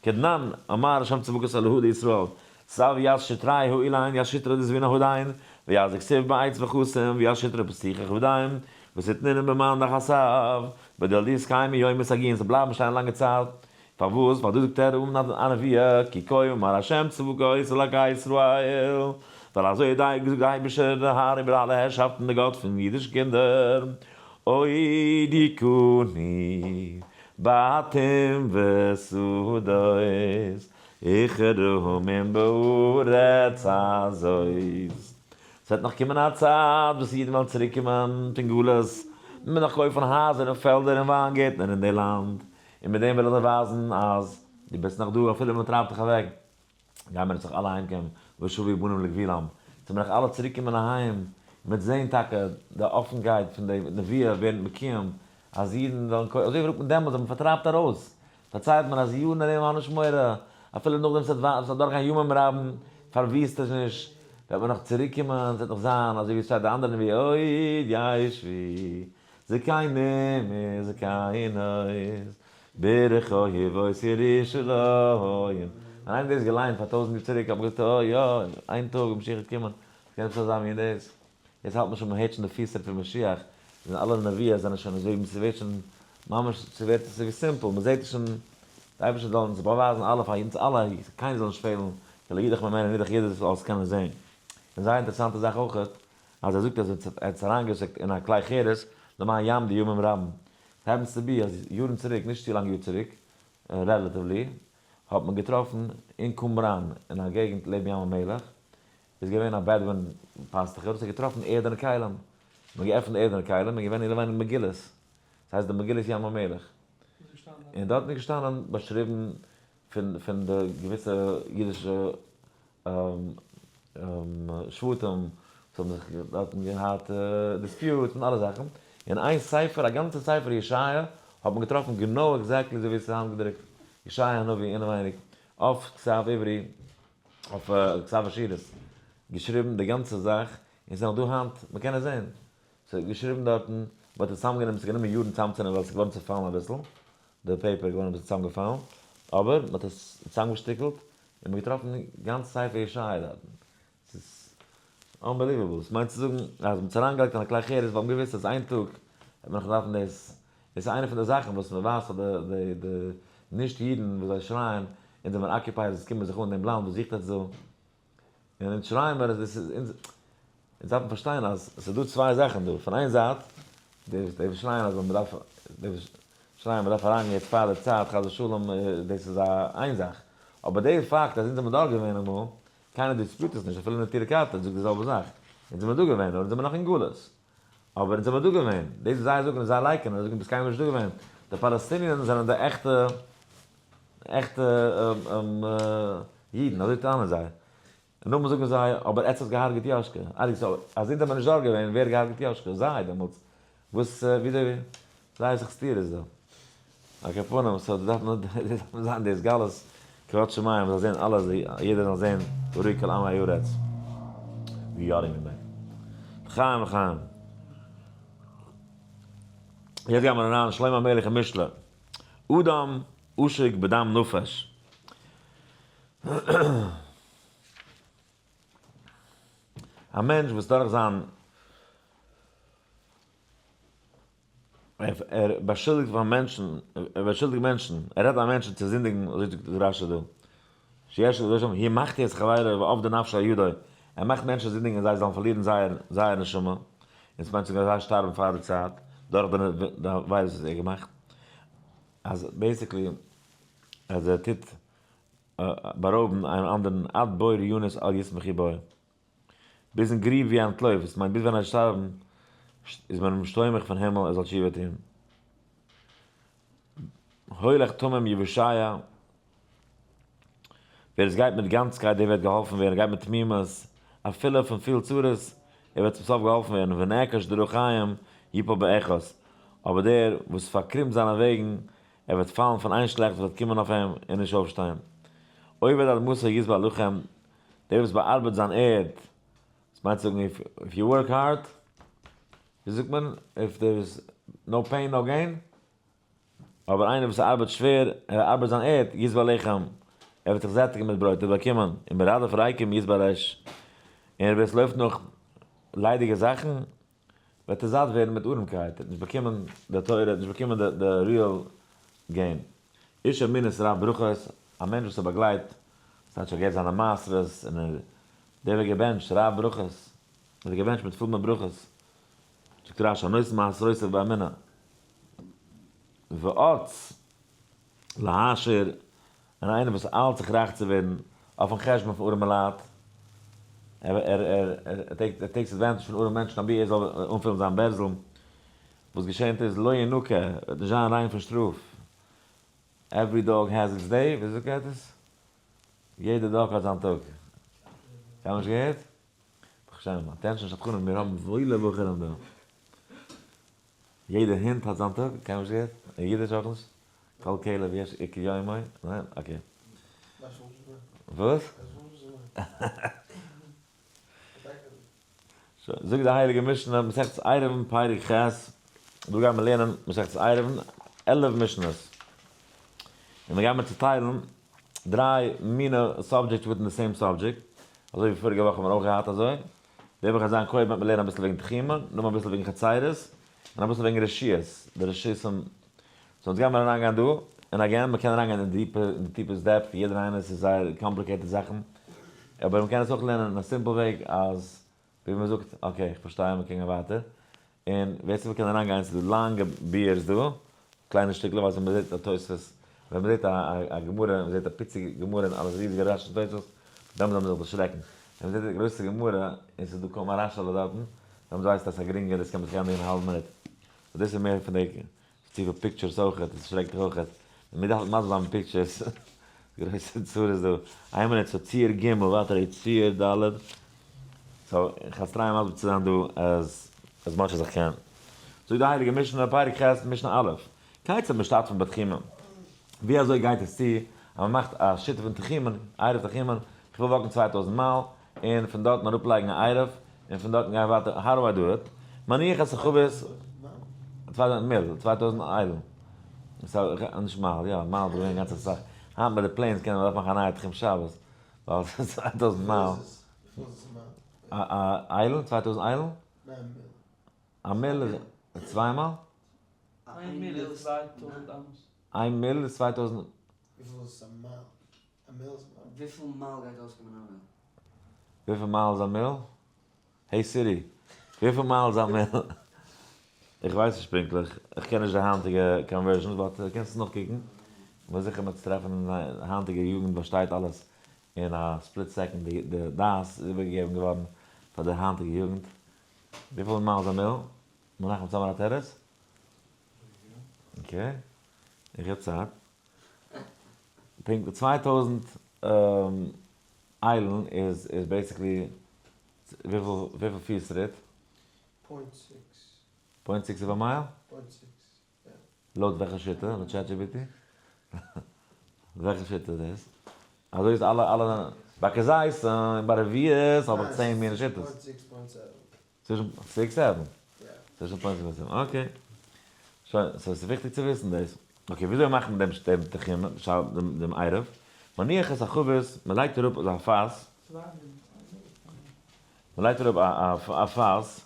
כדנן אמר השם צבקות אלהא דישראל, צב ית שטרי האילן ית שטרא דזבינא הדין, ויז כסיב בעץ וחסים ויז שטרא פתיחך ודין, ותתנינן במאן דחסב, בדל דיסקיים יום מסגין, ס'זאל בלייבן שטיין א לאנגע צייט, פארוואס? ווייל דא זאגט ער אן א נבואה, כי כה אמר ה' צבקות אלקי ישראל, ווייל אזוי האט געזאגט דער אייבערשטער דער האר איבער אלע הערשאפטן דער גאט פון אידישע קינדער, עוד יקנו בתים ושדות וכרמים בארץ הזאת. ס'וועט נאך קומען א צייט וואס אידן וועלן צוריק קומען פון גלות, מ'וועט נאך קויפן הייזער און פעלדער און וויינגערטנער אין די לאנד, און מיט דעם וויל איך דיר ווייזן אז דו ביסט נאך דא אפילו מען טרייבט דיך אוועק, גייען מיר זיך אלע אהיימקומען, ושבו בנים לגבולם, צו מיר נאך אלע צוריקקומען אהיים, און מ'וועט זען טאקע די אפנקייט פון די נבואה ווערן מקוים, אז אידן וועלן קויפן, אזוי ווי רופט מען דעמאלטס ווען מען פארטרייבט ארויס, פארציילט מען אז יארן ארום האב נישט מורא, אפילו נאכדעם ס'וועט אדורכגיין ימים רבים, פארוויסט עס נישט, וועט מען נאך צוריקקומען, ס'וועט נאך זיין אזוי ווי עס שטייט די אנדערע נבואה, עוד ישבו זקנים וזקנות ברחובות ירושלים. ווען איינער האט דאס געליינט פאר 1000 יאר צוריק האט מען געזאגט אוי יא, איין טאג וועט משיח קומען, ס'קען עפעס אזא מין דאס. יעצט האלט מען שוין מ'הערט שוין די פיסטריט פון משיח, און אלע נביאות זענען שוין אזוי ווי ס'ווערט שוין. ממש ס'ווערט עס ווי simple, מ'זעט עס שוין, די אייבערשטער זאל אונז באווייזן אלע פאר אונז אלע, קיינער זאל נישט פעלן, כי לא ידח ממנו נידח יעדער זאל עס קענען זען. און זייער אינטערעסאנטע זאך אויכעט, אז ער זאגט אז ער האט עס אריינגעשיקט אין א כלי חרס למען יעמדו ימים רבים. Happens to be אז יארן צוריק, נישט צו לאנג יאר צוריק, relatively, האט מען געטראפן אין קומראן, אין א געגנט לעבן ים המלח, איז געווען א בעדווין פאסטוכער וואס האט געטראפן ערדענע כלים. מען האט געעפנט די ערדענע כלים און געווען אינעווייניג מגילות. עס הייסט די מגילות ים המלח. און דארטן איז געשטאנען באשריבן פון די געוויסע אידישע שבטים וואס האבן זיך דארטן געהאט disputes און אלע זאכן. אין איין ספר, א גאנצע ספר ישעיה, האט מען געטראפן גענוי exactly אזוי ווי עס איז היינט געדרוקט, ישעיה הנביא אינעווייניג, אויף כתב עברי, אויף כתב אשורית, געשריבן די גאנצע זאך, און ס'איז נאך דא היינט, מ'קען עס זען. ס'איז געשריבן דארטן, מ'האט עס צוזאמגענומען, ס'איז גענומען יארן צוזאמצונעמען ווייל ס'איז געווארן צעפאלן אביסל, די paper איז געווארן אביסל צוזאמגעפאלן, אבער מ'האט עס צוזאמגעשטיקלט, און מ'האט געטראפן גאנץ ספר ישעיה דארטן. ס'איז unbelievable. ס'מיינט צו זאגן אז מ'האט עס אריינגעלייגט אין א כלי חרס ווייל מ'האט געוואוסט אז איין טאג וועט מען נאך דארפן דאס. דאס איז איינע פון די זאכן וואס מ'ווייזט פאר די די נישט אידן וואס זיי שרייען אונז זעמיר occupiers אונז קומען זיך אן דעם לאנד וואס זוכט עטס דא? און אונז שרייען מיר אז דאס איז אונז. אונז דארפן פארשטיין אז ס'איז דא צוויי זאכן דא. פון איין זייט די וואס שרייען אז מ'דארף די וואס שרייען מ'דארף אריינגיין יעצט פאר די צייט חס ושלום דאס איז א איין זאך. אבער די פאקט אז אונז זעמיר דארט געווען אמאל קיינער dispute עס נישט, אפילו נטורי קרתא זאגט די זעלבע זאך, אונז זעמיר דא געווען, אבער אונז זעמיר נאך אין גלות, אבער אונז זעמיר דא געווען, דאס וואס זיי זאגן און זיי לייקענען, זיי זאגן ביסט קיינמאל נישט דא געווען, די פאלעסטיניען זענען די עכטע עכטע אידן, אזוי טענה'ן זיי, און נאכדעם זאגן זיי, אבער עטס האט געהארגעט יאשקע, so אז אונז זעמיר נישט דארט געווען, ווער האט געהארגעט יאשקע? זיי, דעמאלטס וואס וויאזוי זייער זיך סתירות דא. על כל פנים, so דאס דארף נאר זיין דאס גלות כבוד שמים מ'זאל זען אלעס יעדער זאל זען וראו כל עמי הארץ ויראו ממך. לחיים לחיים. יעצט גייען מיר אריין שלמה המלך אין משלי. אדם עשוק בדם נפש. א מענטש וואס דורך זיין ער באשולדיגט פאר מענטשן, ער באשולדיגט מענטשן, ער רעדט איין מענטשן צו זינדיגן, אזוי זאגט רשי דא, שיש לו שם, הוא מחטיא את חברו ואבדה נפשו על ידו, ער מאכט מענטשן זינדיגן אז זיי זאלן פארלירן זייער זייער נשמה, און עס מיינט זיי שטארבן פאר די צייט, דורך די עבירות וואס ער האט געמאכט, אז basically אז ער טוט בארויבן איין אנדערן עד בור ינוס אל ישמחו בו. ביזן גריב ווי ער אנטלויפט, דאס מיינט ביז ווען ער וועט שטארבן, איז מען אים סומך פון הימל ער זאל תשובה טון. הולך תמים יוושע, ווער עס גייט מיט גאנצקייט דער וועט געהאלפן ווערן, גייט מיט תמימות, אפילו פון פיל צרות, ער וועט צום סוף געהאלפן ווערן, ונעקש דרכיהם יפול באחת, אבער דער וואס פארקרימט זיינע וועגן, ער וועט פאלן פון איין שלעכטס וואס וועט קומען אויף אים און נישט אויפשטיין. עובד אדמתו ישבע לחם, דער וואס באארבעט זיין ערד, דאס מיינט צו זאגן if you work hard, ווי זאגט מען, if there is no pain no gain, אבער איינער וואס ארבעט שווער, ער ארבעט זיין ערד, ישבע לחם, ער וועט זיך זעטיגן מיט ברויט, ער וועט באקומען, ומרדף ריקים ישבע אש, און ווער עס לויפט נאך ליידיגע זאכן, וועט ער זאט ווערן מיט ארעמקייט, ער וועט נישט באקומען די תורה, ער וועט נישט באקומען די real gain. איש אמונות רב ברכות, א מענטש וואס ער באגלייט, ס'טייטש ער געבט זיינע מעשרות, און ער, דער ווערט געבענטשט, רב ברכות, ער ווערט געבענטשט מיט פול מיט ברכות. זאגט רשי, הנותן מעשרותיו באמונה, ואץ להעשיר, און איינער וואס איילט זיך רייך צו ווערן אויפן חשבון פון ארעמע לייט, ער ער ער ער takes advantage פון ארעמע מענטשן אבי ער זאל אנפילן זיין בערזל, וואס געשענט איז לא ינוקה, וועט נישט זיין ריין פון שטראף, every dog has its day, וויאזוי גייט עס? יעדע dog האט זיין טאג. קיינמאל נישט געהערט? ברוך השם, attention שדכנים, מיר האבן וואוילע בחורים דא. יעדע הונט האט זיין טאג, קיינמאל נישט געהערט? אין אידיש אויך נישט? כל כלב יש כיומו? ניין? Okay. וואס? זאגט די הייליגע משנה, מסכת עירובין פרק ח', דא גייען מיר לערנען מסכת עירובין, 11 משניות. און מיר גייען מיר צוטיילן דריי מינע subjects within the same subject, אזוי ווי פאריגע וואך האבן מיר אויך געהאט אזוי. די וואך וועט זיין קודם וועט מען לערנען אביסל וועגן תחומין, נאכדעם אביסל וועגן חצירות, און אביסל וועגן רשויות, די רשותים. So אונז גיימער אריינגיין דא, און again, מ'קען אריינגיין אין deep, אין די טיפע depth, יעדער איינער, ס'איז זייער complicated זאכן, אבער מ'קען עס אויך לערנען אין א simple וועג, אז ווי מ'זאגט, okay, איך פארשטיי, מ'קען גיין ווייטער, און ווער ס'וויל קען אריינגיין, ס'איז דא לאנגע ביאור'ס דא, קליינע שטיקלעך, ווייל ווען מ'זעט א תוספות, ווען מ'זעט א גמרא, מ'זעט א פיציגע גמרא און אלעס ריזיגע רש"י תוספות, דאן זאל מען זיך דערשרעקן. ווען מ'זעט די גרויסע גמרא און ס'איז דא קוים א רש"י'לע דארטן, דאן ווייסטו אז ס'איז א גרינגע, דאס קען מען זיך ענדיגן אין א האלבע מינוט. so דאס איז מער פון די צופיל pictures אויכעט, עס שרעקט דיך אויכעט. מען דארף מסביר זיין מיט pictures. גרויסע צרות דא. איין מינוט, so ציור ג', ווייטער איז ציור ד'. so איך וועל try ען מסביר צו זיין דא as as much as איך קען. זאגט די הייליגע משנה, פרק ח', משנה א', כיצד משתתפין בתחומין? ווי אזוי גייט עס צו אז מען מאכט א שיתוף אין תחומין, עירוב תחומין, איך וויל walk ן 2000 מייל, און פון דארטן אראפלייגן א עירוב, און פון דארטן גיין ווייטער, how do I do it? מניח את החבית, 2000 מיל, 2000 איילן. נישט מייל, יא, מייל איז געווען גאנץ אסאך. היינט מיט די planes קען מען דארף מאכן א נייע תחום שבת, ווייל 2000 מייל. א איילן? 2000 איילן? א מיל איז צוויי מייל? איין מיל איז 2000 אמות. איין מיל איז 2000. וויפיל איז א מייל? א מיל איז מייל. וויפיל מייל גייט אויסקומען א מיל? וויפיל מייל איז א מיל? Hey Siri, וויפיל מייל איז א מיל? איך ווייס נישט פונקטליך, איך קען נישט די היינטיגע conversions, but קענסט עס נאכקוקן. כ'בין זיכער מ'וועט עס טרעפן אין די היינטיגע יוגנט פארשטייט אלעס אין א split second, די דעת איז איבערגעגעבן געווארן פאר די היינטיגע יוגנט. וויפיל מייל איז א מיל? מנחם צאמער א תירוץ? Okay, איך געב צייט. פונקט 2000 איילן איז איז basically וויפיל וויפיל פיס טריט? Point six. Point six אויף א מייל? Point six, יא. לויט וועלכע שיטה? לויט ChatGPT? וועלכע שיטה איז דאס? אזוי איז אלע אלע ביי כזית און ביי רביעית האב איך 10 מיני שיטות. Point six, point seven. צווישן six seven? צווישן point six seven, okay. שוין, so עס איז וויכטיג צו וויסן דאס. Okay, וויאזוי מאכט מען דעם דעם תחום, דעם דעם עירוב? מניח את החבית, מען לייגט אראפ אזא פאס. מען לייגט אראפ א א פאס,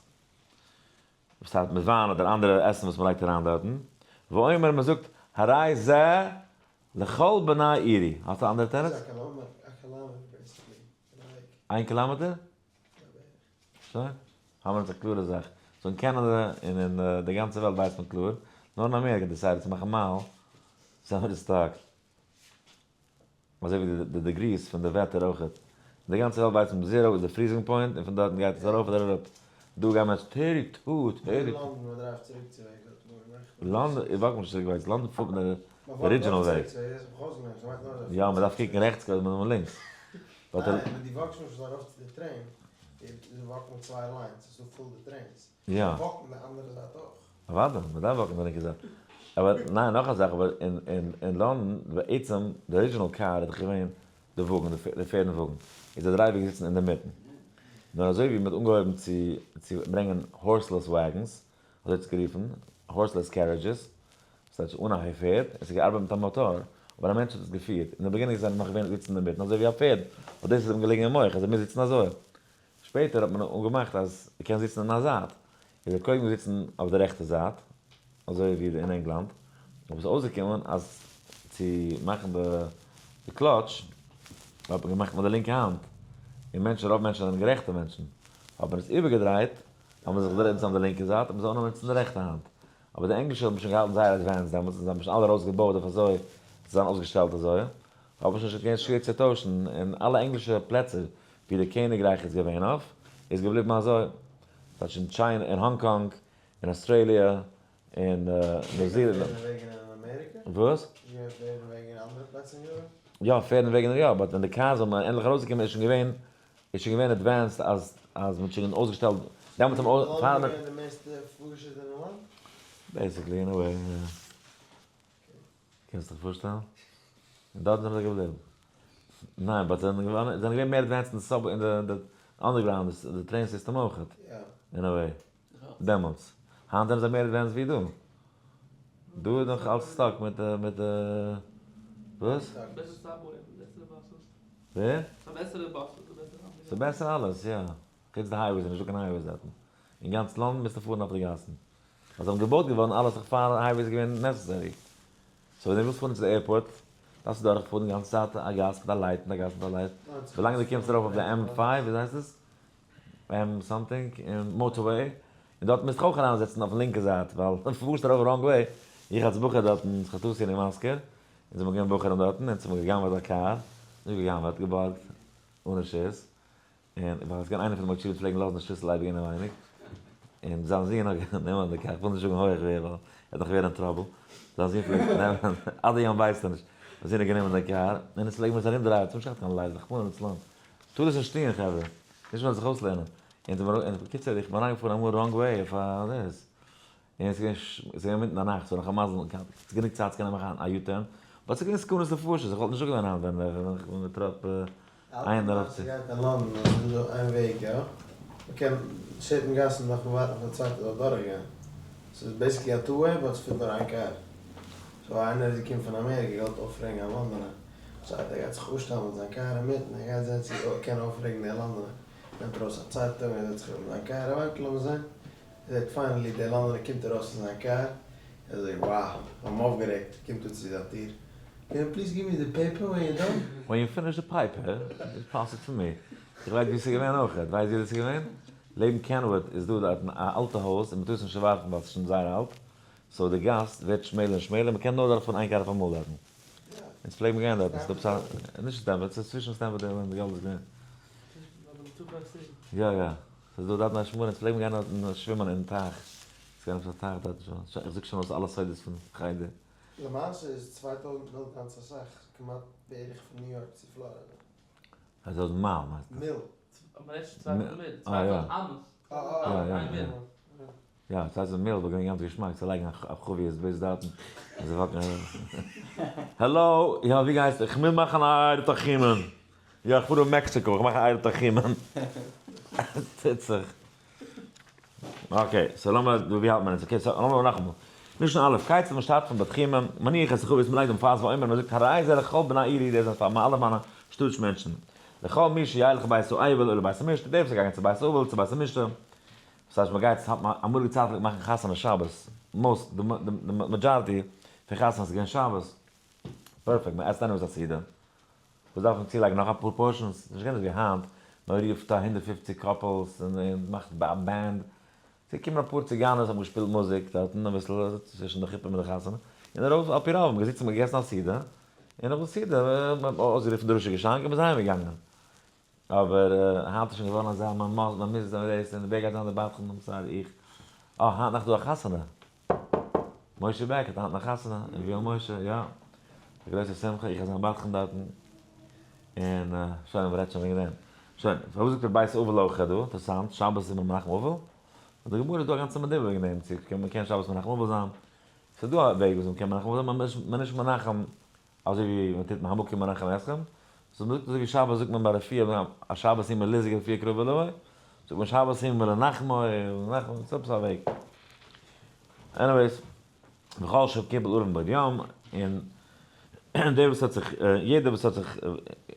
וואס האט מיט וויין אדער אנדערע עסן וואס מען לייגט אריין דארטן. ואומר, מען זאגט, הרי זה לכל בני עירי. האסט א אנדערע תירוץ? איין קילאמעטער? שוין, האבן אונז א קלארע זאך. So אין קענעדע און אין די גאנצע וועלט ווייסט מען קלאר, נאר אין אמעריקע decide ט צו מאכן מייל, זענען מיר stuck. אזוי ווי די degrees פון די וועטער אויכעט. אין די גאנצע וועלט ווייסט מען zero איז די freezing point און פון דארטן גייט עס ארויף אדער אראפ. דא גייען מיר 32, 30. לאנדאן, איך walk נישט צוריק לאנדאן פארט מען די original וועג. יא, מען דארף קוקן רעכטס קודם און לינקס. ניין, ווען דו walk סט נישט ארויף צו די train, זיי walk ן צוויי lines, ס'איז דא פול די trains. יא. walk ן די אנדערע זייט אויך. אוודאי, מען דארף walk ן די לינקע זייט. אבער ניין, נאך א זאך, אבער אין לאנדאן, בעצם, די original קאר איז דאך געווען די וואגן, די פערדן וואגן, איז די driver געזיצן אינדערמיטן. נאר אזוי ווי מען האט אנגעהויבן צו צו ברענגען horseless wagons, אזוי האט עס גערופן, horseless carriages, ס'טייטש אן א פערד, עס איז געארבעט מיט א מאטאר, אבער א מענטש האט עס געפירט, אין די beginning זענען נאך געווען זיצן אינמיטן אזוי ווי א פערד, ווייל דאס איז אים געליגן אין מח אז ער מוז זיצן אזוי. שפעטער האט מען אנגעמאכט אז ער קען זיצן אין א זייט, איז ער קודם געזיצן אויף די רעכטע זייט, אזוי ווי אין ענגלאנד, אבער עס איז אויסגעקומען אז צו מאכן די קלאטש האט מען געמאכט מיט די לינקע האנט, און מענטשן, רוב מענטשן זענען גערעכטע מענטשן, האט מען עס איבערגעדרייט, האט מען זיך געדרייט אויף די לינקע זייט, האט מען זיך אנגעהויבן נוצן די רעכטע האנט. אבער די ענגלישע האבן שוין געהאלטן זייער advanced דעמאלטס, און זיי האבן שוין אלע ארויסגעבויט אויף אזוי, צו זיין אויסגעשטעלט אזוי, האב איך שוין נישט געווען שווער צו טוישן, און אלע ענגלישע פלעצער ווי די קעניגרייך איז געווען אויף, איז געבליבן אזוי. כאטש אין China, אין האנג קאנג, אין אוסטראליע, אין ניו זילאנד. וואס? יא, פערדן וועגן יא, but ווען די cars האבן ענדליך ארויסגעקומען איז שוין געווען, איז שוין געווען advanced אז אז מ'האט שוין אויסגעשטעלט, דעמאלטס האבן אויס פאר לאנדאן געווען די מערסטע פארגעשריטענע לאנד? Basically in a way, יא. קענסט דיך פארשטעלן? און דארט זענען זיי געבליבן. ניין, but זיי זענען געווארן, זענען געווען מער advanced אין די sub, אין די underground, די train system אויכעט. אין א way. דעמאלטס. היינט זענען זיי מער advanced ווי דא. דא איז נאך אלץ stuck מיט די, מיט די, וואס? ווער? ס'איז בעסער אלעס, יא. חוץ די highways, נישטא קיין highways דארטן. אין גאנץ לאנדאן מוזטו פארן אויף די גאסן. ווייל זיי האבן געבויט געווארן אלעס נאך פאר highways איז געווען necessary. so ווען דו ווילסט פארן צו די airport, דארפסטו דורך פארן די גאנצע צייט א גאס מיט א light און א גאס מיט א light, ווילאנג דו קומסט ארויף אויף די M five, וויאזוי הייסט עס? M something, motorway, און דארט מוזטו אויך אריינזעצן אויפן לינקע זייט, ווייל דו פארסט ארויף wrong way, איך אלס בחור דארטן, חטאתי אני מזכיר, אונז זעמיר געווען בחורים דארטן, אונז האבן גע'גנב'עט א קאר, נישט גע'גנב'עט, געבארגט, אן רשות, און ווייל עס איז געווען איינער פון די מוהרשי'ס פלעגן לאזן די שליסל אייביג אינעווייניג, און זיין זון האט גענומען די קאר, כ'וויל נישט זאגן הויעך ווער ווייל ער וועט נאך ווערן אין trouble, זיין זון פלעגט נעמען, עד היום ווייסט ער נישט, זיין זון האט גענומען די קאר, און אונז פלעגן מיר עס ארומדרייען, ס'האט נישט געהאט קיין light, רחמנא לצלן, טאר דאס נישט טוען חברה, נישט מ'זאל זיך אויסלערנען, און בקיצור איך בין אריינגעפארן אמאל wrong way אויף א דאס, און עס איז געווען אינמיטן די נאכט, ס'איז נאך א מזל, ס'איז גענוג צייט צו קענען מאכן א U-turn, but ס'איז געווען סכנות נפשות, איך וואלט נישט דא געווען היינט ווען איך בין געטראפ איין ארויף צו. גייט אין לאנדאן אז ס'איז דא איין וועג יא? מ'קען certain גאסן דארף מען ווארטן פאר די צווייטע זאל דורך גיין, ס'איז basically א two way but ס'פילט נאר איין קאר, so איינער איז געקומען פון אמעריקע געוואלט אויפרעגן א לאנדאנער, זאגט ער גייט זיך אפשטעלן מיט זיין קאר אינמיטן ער גייט זען צו ער קען אויפרעגן די לאנדאנער, נעמט ארויס א צייטונג ער זעצט זיך אראפ מיט זיין קאר ער ווארט לאמיר זען ער זעט finally דער לאנדאנער קומט ארויס פון זיין קאר, ער זאגט wow, איך האב אים אויפגערעגט, קומט אן צו זיין טיר, can you please give me the paper when you done? When you finish the paper, just pass it to me. איך ווייס ווי ס'איז געווען אויכעט, ווייסט ווי דאס איז געווען? לעבן Kenwood איז דא דארטן א אלטע הויז און מ'טאר עס נישט ווארפן ווייל ס'איז שוין זייער אלט, so די גאס ווערט שמעלער און שמעלער, מ'קען נאר דורכפארן איין קאר אויף אמאל דארטן. אונז פלעגן מיר גיין דארטן, ס'איז דא עפעס א, נישט Stanford, ס'איז צווישן Stanford און Golders Green. יא יא. ס'איז דא דארטן א שמאל, אונז פלעגן גיין דארטן שווימען אין טייך, ס'איז געווען עפעס א טייך דארטן שוין, איך זאג שוין אויס אלע סודות פון חדר. למעשה איז 2000 מיל גאנץ אסאך, כמעט בערך פון ניו יארק צו פלארידע. 2000 מייל מיינסטו? מיל. אבער נישט 2000 מיל, 2000 אמות. יא יא יא. יא, 2000 מיל וואלט געווען גאנץ געשמאק צו לייגן א חביות ביז דארטן. העלא, יא ווי גייסטו? איך מוז מאכן א עירוב תחומין. יא איך פאר אויף מעקסיקא, איך מאך א עירוב תחומין. טוט זיך. okay, so לאמיר, ווי האלט מען יעצט? okay, so לאמיר נאכאמאל. משנה א', כיצד משתתפין בתחומין, מניח את החבית, מ'לייגט דעם פאס ואומר, מ'זאגט הרי זה לכל בני עירי, דאס איז פאר אלע מיינע שטאט'ס מענטשן. לכל מי שילך לבית האבל או לבית המשתה, דער וואס איז געגאנגען צו בית האבל, צו בית המשתה. דאס הייסט מ'גייט, אמאליגע צייט פלעגט מען מאכן חתונה שבת, most, די majority פון חתונות איז געווען שבת. perfect, מ'עסט anyways א סעודה. וואס דארף מען צולייגן נאך אפאר portions? נישט געווען אזויווי היינט, מען רופט א 150 couples און מאכט א band. ס'איז געקומען אפאר ציגאנערס האבן געשפילט מוזיק דארטן אביסל צווישן די חופה מיט די חתונה, און ארויף על פי רוב האבן געזיצן און געגעסן א סעודה, און נאך די סעודה האט מען אויסגערופן דרשה געשאנק און מ'איז אהיים געגאנגען. אבער היינט איז שוין געווארן אזא מען מוז מען מוז דאס און ווער גייט זיין די בדחן I'm sorry איך אה היינט נאכט איז דא א חתונה. משה בעק האט היינט נאך חתונה אין ויואל משה, יא. א גרויסע שמחה, איך גיי זיין בדחן דארטן. און שוין, מ'רעדט שוין וועגן דעם. שוין, פארוואס זאגט ער בית אבל אויך דא? אינטערעסאנט, שבת איז מען מנחם אבל? אין די גמרא איז דא א גאנצע מדובר וועגן דעם, צו קען מ'קען שבת מנחם אבל זיין. ס'איז דא א וועג וויאזוי מ'קען מנחם אבל זיין, מ'איז נישט מנחם אזוי ווי מ'טוט מהמקום מנחם אתכם. so מ'זאגט אזוי ווי שבת זאגט מען ביי רפואה, א שבת אימא לזיג רפואה קרובה לבוא. זאגט מען שבת אימא לנחמו, לנחמו, ס'איז עפעס א וועג. anyways, וכל שקיבל עליו מבעוד יום, און דער וואס האט זיך, יעדער וואס האט זיך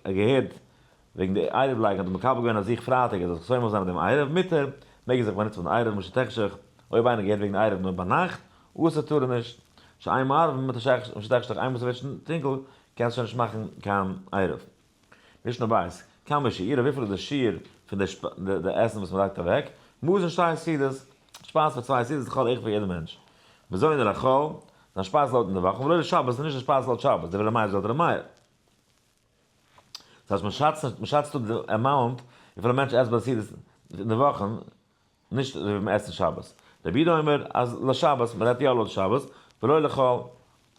געהערט וועגן די עירוב לייגן האט מקבל געווען אויף זיך פרייטאג ער זאל זיך סומך זיין אויף דעם עירוב, מותר, מעג ער זיך באנוצן מיטן עירוב משתחשך, אויב איינער געהערט וועגן די עירוב נאר ביינאכט, אסור טאר ער נישט, שאין מערבין משתחשך איינמאל ס'ווערט שוין טונקל קענסטו שוין נישט מאכן קיין עירוב. משנה בית, כמה שיעורה, וויפיל איז די שיעור פון די עסן וואס מ'לייגט אוועק? מזון שתי סעודות, שפייז פאר צוויי סעודות לכל אחד פאר יעדע מענטש. מזונו לחול, זיין שפייז לויט אין די וואכן, ולא לשבת, און נישט די שפייז לויט שבת, דברי ר' מאיר זאגט ר' מאיר. דאס הייסט מ'שאצט נישט, מ'שאצט אפ די amount וויפיל א מענטש עסט ביי די סעודות אין די וואכן, נישט אזוי ווי מען עסט אין שבת. רבי יהודה אומר אז לשבת, מען רעדט יא לויט שבת, ולא לחול.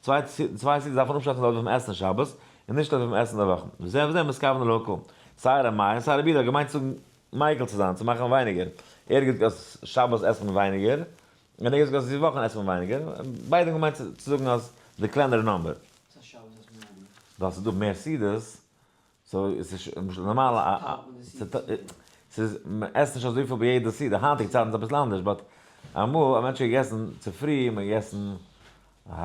צוויי סעודות דארף מען אפשאצן לויט וויפיל מען עסט אין שבת, און נישט לויט וויפיל מען עסט אין די וואכן. וזה וזה מתכוון להקל. סיי ר' מאיר און סיי רבי יהודה האט געמיינט צו מיקל צו זיין, צו מאכן ווייניגער. ער האט געזאגט אז שבת עסט מען ווייניגער, און ער האט געזאגט אז די וואכן עסט מען ווייניגער. ביידע האבן געמיינט צו זאגן אז די קלענערע number. וואס הייסט שבת עסט מען ווייניגער? ווייל ס'איז דא מער סעודות, so עס איז נארמאל א ס'איז מ'עסט נישט אזויפיל ביי יעדע סעודה, היינטיגע צייטן איז אביסל אנדערש but אמאל א מענטש האט געגעסן צופרי האט מען געגעסן א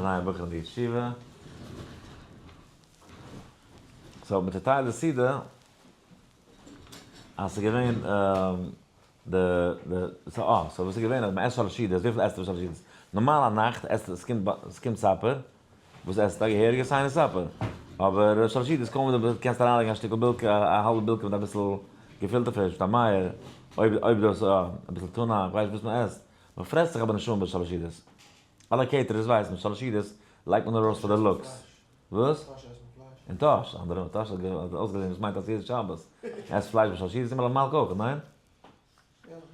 נייע בחור אין די ישיבה, so מ'צוטיילט די סעודה. אז ס'איז געווען די די so אה, so וואס איז געווען אז מ'עסט שלש סעודות, וויפיל עסט מען שלש סעודות? נארמאל א נאכט עסט עס קומט עס קומט supper, וואס עסט א געהעריגע שיינע supper, אבער שלש סעודות קוים דו קענסט אריינלייגן א שטיקל בילקע, א האלבע בילקע מיט אביסל געפילטע פיש, מיט א מייער, אויב אויב דאס אה, אביסל טונא, איך ווייס נישט וואס מ'עסט, מ'פרעסט זיך אבער נישט אן ביי שלש סעודות. אלע caterers ווייסן, שלש סעודות לייגט מען ארויס פאר די looks. וואס? אין טאהש, אנדערע טאהש האט אויסגעזען וואס מיינט אז יעדע שבת עסט פלייש ביי שלש סעודות איז מלמעלה אויך, ניין?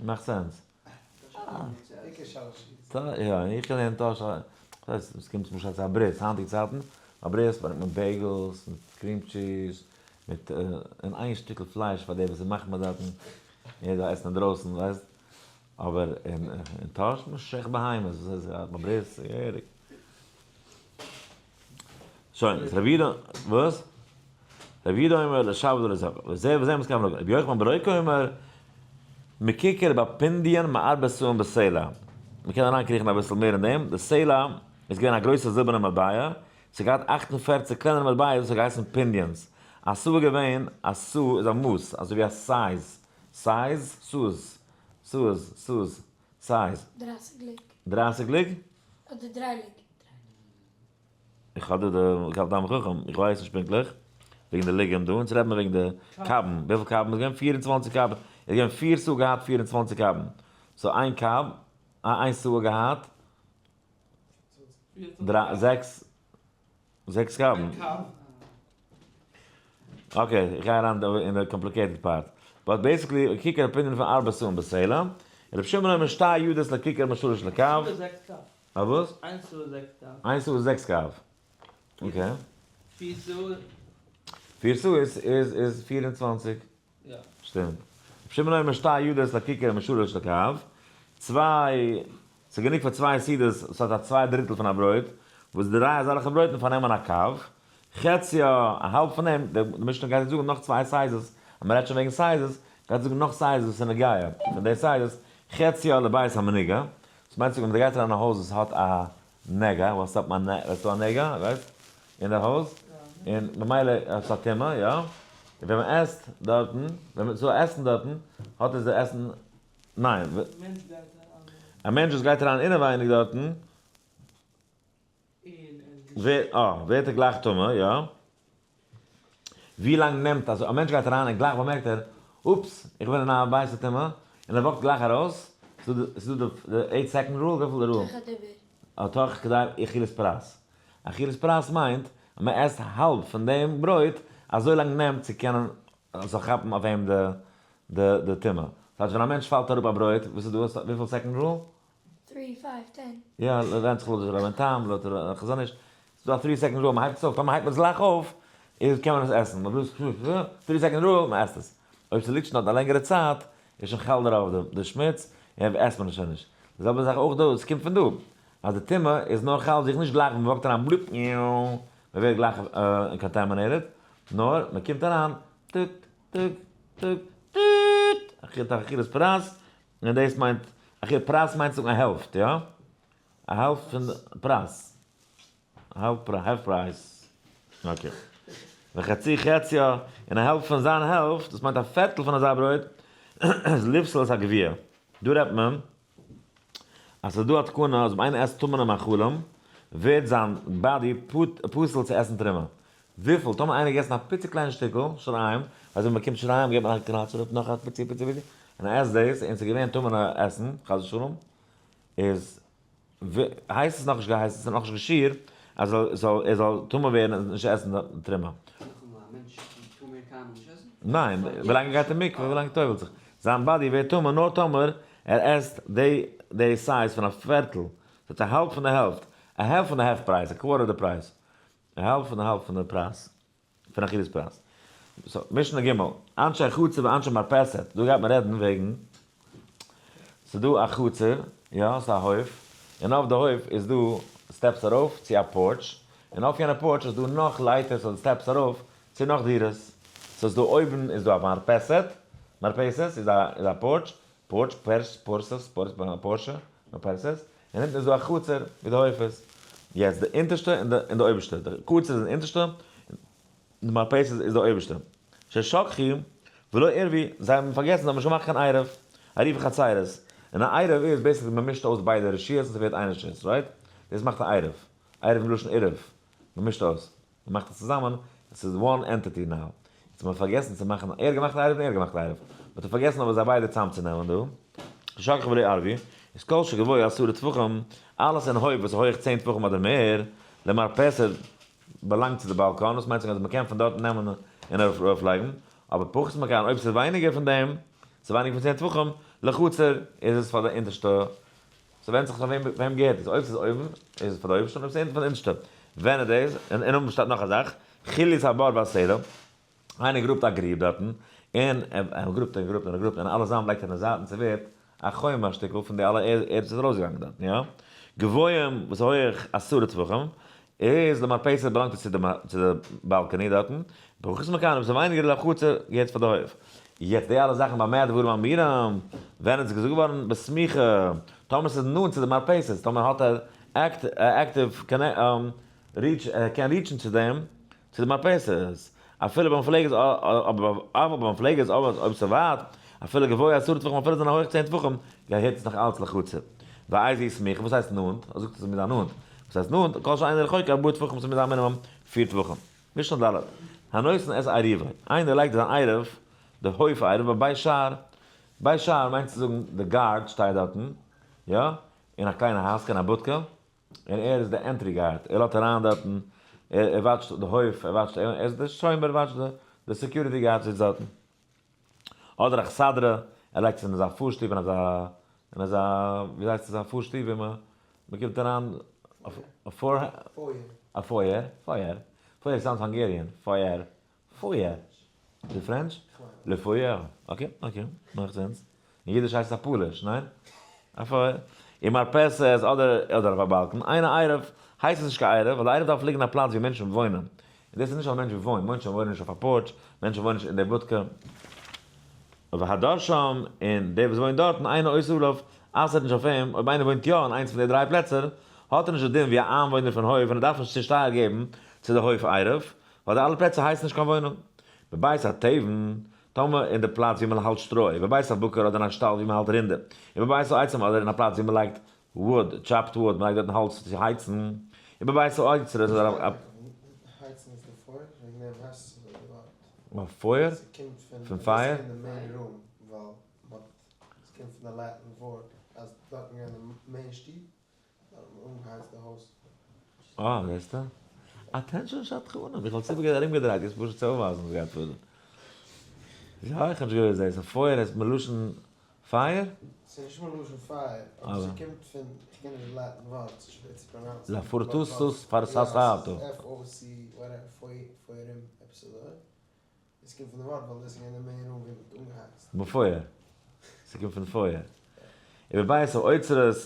מאכט sense. יא, איך קען אין טאהש, כ'ווייס עס קומט למשל צו א ברית, היינטיגע צייטן, א ברית ברענגט מען bagels מיט cream cheese, מיט און איין שטיקל פלייש פאר די וואס איז מחמיר דארטן, יעדער זאל עסן אינדרויסן, ווייסט? אבער אין טאהש, מ'שעכט בהמות, וואס איז א ברית, געהעריג. שוין, איז רבי יהודה, וואס? רבי יהודה אומר לשבת ולזכר, וזה וזה מסכם לו, רבי יוחנן ברוקא אומר, מכיכר בפינדיאן מארבע סאין בסלע, מען קען אריינקריכן אביסל מער אין דעם, די סלע איז געווען א גרויסע זילבערנע מטבע, ס'האט געהאט 48 קלענערע מטבעות וואס האט געהייסן פינדיאנס, א סאה איז געווען, א סאה איז א מאס, אזוי ווי א size, size, סאות, סאות, סאות, size. 30 לוג. 30 לוג? אדער דריי לוג. איך האב דא די קב דם חכם, איך ווייס נישט פונקטליך וועגן די לוגים דא, אונז רעדט מען וועגן די קבין, וויפיל קבין איז געווען? 24 קבין, איז געווען פיר סאה געהאט 24 קבין, so איין קב, איין סאה געהאט דריי, זעקס, זעקס קבין. okay, איך גיי אריין אין די complicated part. But basically, כיכר opinion פון ארבע סאין בסלע, רבי שמעון אומר שתי ידות לכיכר משלש לקב. א וואס? איינס סאה זעקס קב. איינס סאה זעקס קב. Okay. פיר סאה. פיר סאה איז איז איז 24. יא. שטימט. שמעון אומר שתי ידות לכיכר משלש לקב. צוויי, ס'איז גענוג פאר צוויי סעודות, ס'האט א צוויי דריטל פון א ברויט, וואס דריי אזעלכע ברויטן פארנעמען א קב. חציה, א האלב פון דעם, די משנה גייט זאגן נאך צוויי sizes, אז מ'רעדט שוין וועגן sizes, גייט זאגן נאך sizes וואס איז נוגע פון די sizes, חציה לבית המנוגע, דאס מיינט צו זאגן ווען דו גייסט אריין אין א הויז וואס האט א נגע, וואס האט מען ווייסט א נגע, ווייסט? אין די הויז, און ממילא האט עס א טומאה, יא? און ווען מען עסט דארטן, ווען מען זאל עסן דארטן, האט עס די עסן, ניין, א מענטש וואס גייט אריין אינעווייניג דארטן, ווערט ער גלייך טמא, יא? ווי לאנג נעמט אז א מענטש גייט אריין און גלייך באמערקט ער, oops, איך בין אין א בית הטומאה, און ער walk ט גלייך ארויס, ס'איז דא די eight second rule, וויפיל די rule? תוך הדיבור. תוך כדי אכילת פרס. אכילת פרס מיינט אז מען עסט האלב פון דעם ברויט, אזוי לאנג נעמט צו קענען זאל כאפן אויף אים די טומאה. ס'הייסט ווען א מענטש פאלט אראפ א ברויט, וואס איז דא, וויפיל second rule? 3, 5, 10. יא, ווענדט זיך לויט די רבינו תם, לויט די חזון איש. ס'איז דא א three second rule, מ'הייבט עס אויף, טאמער הייבט מען עס גלייך אויף, איז קען מען עס עסן. Three second rule, מ'עסט עס. אויב ס'ליגט שוין דארט א לענגערע צייט, איז שוין חל דערויף די שמוץ, און עסט מען עס שוין נישט. די זעלבע זאך אויך דא, עס קומט פון דא, אז די טומאה איז נאר חל זיך נישט גלייך ווען מ'walk ט אריין בלופ, מ'ווערט גלייך contaminated, נאר מ'קומט אריין, טוק טוק טוק טוט, אכילת פרס, און דאס מיינט, אכילת פרס מיינט זאגן א העלפט, יא? א האלב פון פרס. א האלב פרייז, half price. Okay. וחצי חציה, און א העלפט פון זיין העלפט, דאס מיינט א פערטל פון אזא ברויט, איז לפסול את הגביע. דא רעדט מען אז ס'איז דא א תקנה אז אויב איינער עסט טמא'נע מאכלים, ווערט זיין body פסול צו עסן תרומה. וויפיל? טאמער איינער געגעסן א פיצי קליינע שטיקל שיריים, אז ווען מ'באקומט שיריים געבט מען א קראץ אראפ נאך א פיצי פיצי פיצי, און ער עסט דאס, און ס'איז געווען טמא'נע עסן, חס ושלום, איז הייסט עס נאכנישט געהייסן, עס איז נאכנישט געשיערט אז ער זאל טמא ווערן און נישט עסן תרומה. ניין, ווילאנג ער גייט אין מקווה, ווילאנג ער טובל'ט זיך. זיין body ווערט טמא נאר טאמער ער עסט די size פון א פערטל, ס'הייסט א האלב פון די העלפט, א האלב פון די half price, א quarter די price, א האלב פון די האלב פון די פרייז. פון אכילת פרס. So, משנה ג', אנשי חצר ואנשי מרפסת, דא גייט מען רעדן וועגן, ס'איז דא א חצר, יא, ס'איז א הויף, און אויף די הויף איז דא steps ארויף צו א porch, און אויף יענע porch איז דא נאך לייטערס אדער steps ארויף צו נאך דירות. So איז דא אויבן איז דא א מרפסת, מרפסת איז א איז א porch, porch, פערס, פורסעס, פורס, פארשע, מרפסת, און אונטן איז דא א חצר ווי די הויף איז. יעצט די אונטערשטע און די און די אויבערשטע, די חצר איז די אונטערשטע, און די מרפסת איז די אויבערשטע. ששכחו. ולא עירבו, זיי האבן פארגעסן, זיי האבן נישט געמאכט קיין עירוב, עירובי חצירות. און א עירוב איז basically מען מישט אויס ביידע רשויות און ס'ווערט איין רשות, right? דאס מאכט א עירוב. עירוב מלשון עירוב. מען מישט אויס. מען מאכט עס צוזאמען, עס איז one entity now. יעצט האט מען פארגעסן צו מאכן, ער האט געמאכט א עירוב און ער האט געמאכט א עירוב. מען האט פארגעסן אבער זיי ביידע צוזאמצונעמען דא. שכחו ולא עירבו, איז כל שגבוה עשרה טפחים, אלעס אין הויף וואס איז הויך 10 טפחים אדער מער, למרפסת, באלאנגט צו די באלקאן, דאס מיינט אז מען קען פון דארט נעמען און ארויפלייגן, אבער פחות מכאן, אויב ס'איז ווייניגער פון דעם, ס'איז ווייניגער פון 10 טפחים, לחצר, איז עס פאר די אונטערשטע, ס'ווענדט זיך פאר וועם וועם געהערט עס, אויב ס'איז אויבן, איז עס פאר די אויבערשטע און אויב ס'איז אונטן פאר די אונטערשטע. ווען איז דאס? און אונטן שטייט נאך א זאך, חולית הבור והסלע, איינער גראבט א גריב דארטן, און ער גראבט און גראבט און גראבט און אלע זאמד לייגט ער אין די זייטן, ס'ווערט א חומה א שטיקל פון די אלע ערד וואס איז ארויסגעגאנגען דארטן, יא? גבוהים וואס איז הויעך 10 טפחים, איז למרפסת באלאנגט עס צו די צו די balcony דארטן, פחות מכאן אויב ס'איז ווייניגער לחצר געהערט פאר די הויף. יעצט די אלע זאכן במה דברים אמורים, ווען איז געזאגט געווארן בסמיכה, טאמער ס'איז נאנט צו די מרפסת, טאמער האט ער active reach, ער קען reach ן צו דעם, צו די מרפסת, אפילו במופלגת, אבער במופלגת, אבער אויב ס'איז ווייט, אפילו גבוה 10 טפחים, אפילו זענען הויך 10 טפחים, געהערט עס נאך אלץ לחצר. ואיזו סמיכה, וואס הייסט נאנט? ער זאגט עס מוז זיין נאנט. וואס הייסט נאנט? כל שאינו רחוק 4 טפחים, ס'מוז זיין מינימום 4 טפחים. משנה ד', הנותן את עירובו, איינער לייגט זיין עירוב, די הויף עירוב, בבית שער, בית שער מיינט צו זאגן די guard שטייט דארטן, יא, אין א קליינע הייזקע, אין א בודקע, און ער איז די entry guard, ער לאזט אריין דארטן, ער watch ט די הויף, ער watch ט, ער איז די שומר, watch ט די security guard זיצט דארטן. אדער אכסדרה, ער לייגט עס אין אזא פארשטוב, אין אזא, אין אזא, ווי הייסט עס, א פארשטוב ווי מען, מען קומט אריין, א פאר, א foyer, foyer, foyer sounds Hungarian, foyer, foyer, איז French? Le foyer, okay, okay, מאכט sense. אין אידיש הייסט עס א פאליש, ניין? א foyer. און מרפסת אדער אדער אויף א balcony, אינו עירוב, הייסט עס נישט קיין עירוב, ווייל די עירוב דארף ליגן אין א פלאץ ווי מענטשן וואוינען. און דאס איז נישט ווייל מענטשן וואוינען, מענטשן וואוינען נישט אויף א porch, מענטשן וואוינען נישט אין די בודקע. והדר שם, און דער וואס וואוינט דארטן, אינו אוסר עליו, אסר'ט נישט אויף אים, אויב איינער וואוינט יא אין איינס פון די דריי פלעצער, האט ער נישט די דין ווי א איינוואוינער פון הויף און ער דארף נישט צושטייער געבן צו די הויף עירוב, ווייל די אלע פלעצער הייסן נישט קיין וואוינונג. בבית התבן, טאמער אין די פלאץ ווי מען האלט שטרוי, בבית הבקר אדער אין א שטאל ווי מען האלט רינדער, און בבית העצים אדער אין א פלאץ ווי מען לייגט wood, chopped wood, מען לייגט דארטן האלץ צו הייצן, און בבית האוצרות אדער א. הייצן איז די פויער, וועגן דעם הייסט עס אזוי די ווארט. א פויער? ס'קומט פון, פון פייער? אין די main room, ווייל מ'האט, ס'קומט פון די Latin ווארט אז דארט איז געווען די main שטוב, דארט האט מען אנגעהייצט די הויז. אה, זעסטו? attention שדכנים, איך וואלט צו ארומגעדרייט יעצט פשוט צו אויפווייזן וואס גייט פאר דא. יא, איך האב נישט געוואוסט דאס, א פויער הייסט מלשון פייער? ס'איז נישט מלשון פייער, אבער ס'קומט פון, איך קען נישט די Latin ווארט, ס'איז שווער צו pronounce ן. La fortustus farsasato. F O C whatever, פויערים, עפעס אזוי. עס קומט פון די ווארט ווייל דאס איז געווען די main room ווי מ'האט אנגעהייצט. מפואר. ס'קומט פון פויער. ובבית האוצרות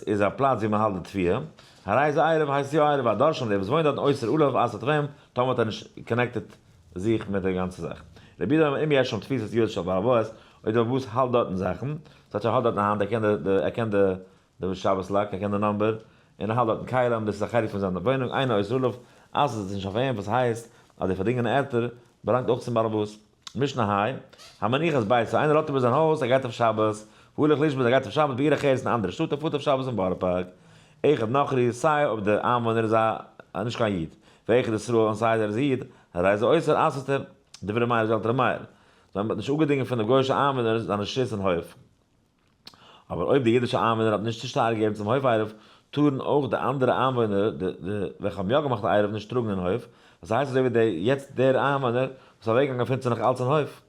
איז א פלאץ ווי מ'האלט די תבואה. הרי זה עירוב הייסט יא עירוב, והדר שם דער וואס וואוינט דארטן אוסר עליו אסר'ט אויף אים, טאמער האט ער נישט connected זיך מיט די גאנצע זאך. רבי יהודה אומר אם יש שם תפיסת יד של בעל הבית, אויב דער בעל הבית האלט דארטן זאכן, ס'הייסט ער האלט דארטן א האנט, ער קען די ער קען די די שבת lock, ער קען די number, און ער האלט דארטן כלים, דאס איז א חלק פון זיין וואוינונג, אינו אוסר עליו, אסר'ט עס נישט אויף אים, וואס הייסט אז די פארדינגענע ערטער באלאנגט אויך צום בעל הבית. משנה ה', המניח את ביתו, איינער לאזט איבער זיין הויז, ער גייט אויף שבת, והולך לשבות, ער גייט אויף שבת בעיר אחרת אין א אנדערע שטאט, ער פארט אויף שבת אין בארא פארק. אחד נכרי, סיי אויב דער איינוואוינער איז א נישט קיין איד, ואחד ישראל, און סיי ער איז א איד, הרי זה אוסר, אסר'ט ער. דברי מאיר איז עלטערע מאיר. זיי האבן נישט אפגעדינגען פון די גוי'אישע איינוואוינער זיין רשות אין הויף. אבער אויב די אידישע איינוואוינער האט נישט צושטייער געגעבן צום הויף עירוב, טארן אויך די אנדערע איינוואוינער די וועלכע האבן יא געמאכט א עירוב נישט טראגן אין הויף, וואס הייסט אזוי ווי די יעצט דער איינוואוינער וואס איז אוועקגעגאנגען געפינט זיך נאך אלץ אין הויף.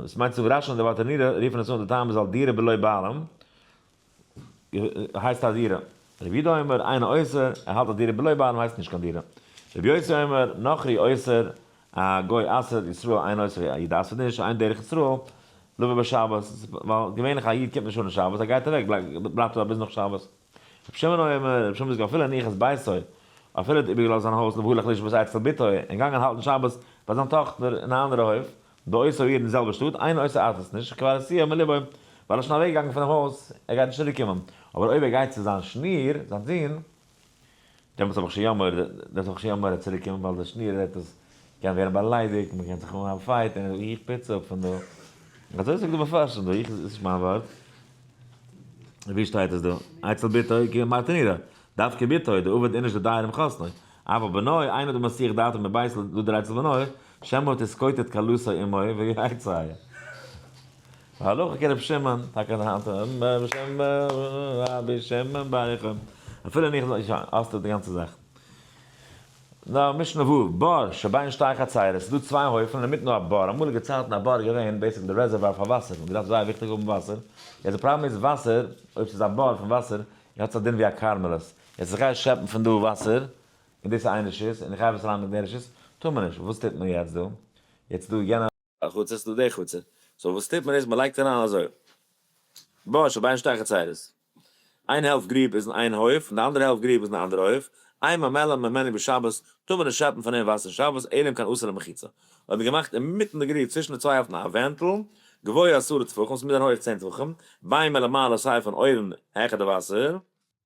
דאס מיינט צו רש"י און די ברטנורא רופן עס אן די טעם איז ווייל דירה בלא בעלים הייסט א דירה. רבי יהודה אומר אינו אוסר, ער האלט אז דירה בלא בעלים הייסט נישט קיין דירה. רבי יוסי אומר נכרי אוסר, א גוי אסר'ט, ישראל אינו אוסר, א איד אסר'ט נישט, אין דרך ישראל לבא בשבת, ווייל געווענליך א איד קומט נישט אן אין שבת, ער גייט אוועק, בלייבט ער ביז נאך שבת. רבי שמעון אומר, רבי שמעון זאגט אפילו הניח את ביתו, אפילו האט איבערגעלאזט זיין הויז והלך לשבות אצל בתו, און געגאנגען האלטן שבת ביי זיין טאכטער אין א אנדערע הויף, באותה עיר אין די זעלבע שטאט, אינו אוסר אסר'ט עס נישט, כבר הסיע מלבו, ווייל ער איז שוין אוועקגעגאנגען פונעם הויז, ער גייט נישט צוריק קומען, אבער אויב ער גייט צו זיין שניר, זיין זון, דעמאלטס האב איך שוין יא מורא, דעמאלטס האב איך שוין יא מורא צוריק קומען, ווייל די שניר האט עס. קען ווערן באליידיגט, מען קען זיך אנהייבן fight, און איך פיץ אפ פון דא. אזוי זאגט די מפרשים דא, איך, עס איז נישט מיין ווארט. ווי שטייט עס דא? אצל בתו כמרטנורא, דווקא בתו, דעבד איניש לדייר עם חתנו. אבל בנו, אינו דמסיח דעתו מבית לדור אצל בנו, שמא תתקוטט כלתו עמו ויצא. והלכה כרב שמעון, טאקע די היינט, בשם רבי שמעון בר יוחאי. אפילו ניחא, שוין, האסטו די גאנצע זאך. נאר משנה ו', בור שבין שתי חצרות, ס'איז דא צוויי הויפן אינמיטן דא א בור, אמאליגע צייטן א בור איז געווען basically די reservoir פאר וואסער, מ'האט געדארפט זייער וויכטיג האבן וואסער, יעצט די פראבלעם איז וואסער, אויב ס'איז א בור פון וואסער, האט עס א דין ווי א כרמלית, יעצט איך גיי שעפן פון דא וואסער, און דאס איז איין רשות, און איך הייב עס אריין מיט די רשות, טאר מען נישט, וואס טוט מען יעצט דא? יעצט דא יענע. חצר ס'דא די חצר, so וואס טוט מען איז מ'לייגט אריין אזוי, בור שבין שתי חצרות, איין העלפט גריב איז אין איין הויף און די אנדערע העלפט גריב איז אין די אנדערע הויף, אין ממלאין ממנו בשבת, טאר מען נישט שעפן פון אים וואסער שבת, אלא אם כן עשה לה מחיצה. אויב מען געמאכט אינמיטן די גריב צווישן די צוויי העלפטן א ווענטל, גבוה עשרה טפחים, ס'מוז זיין הויך 10 טפחים, בין מלמעלה סיי פון אויבן העכער די וואסער,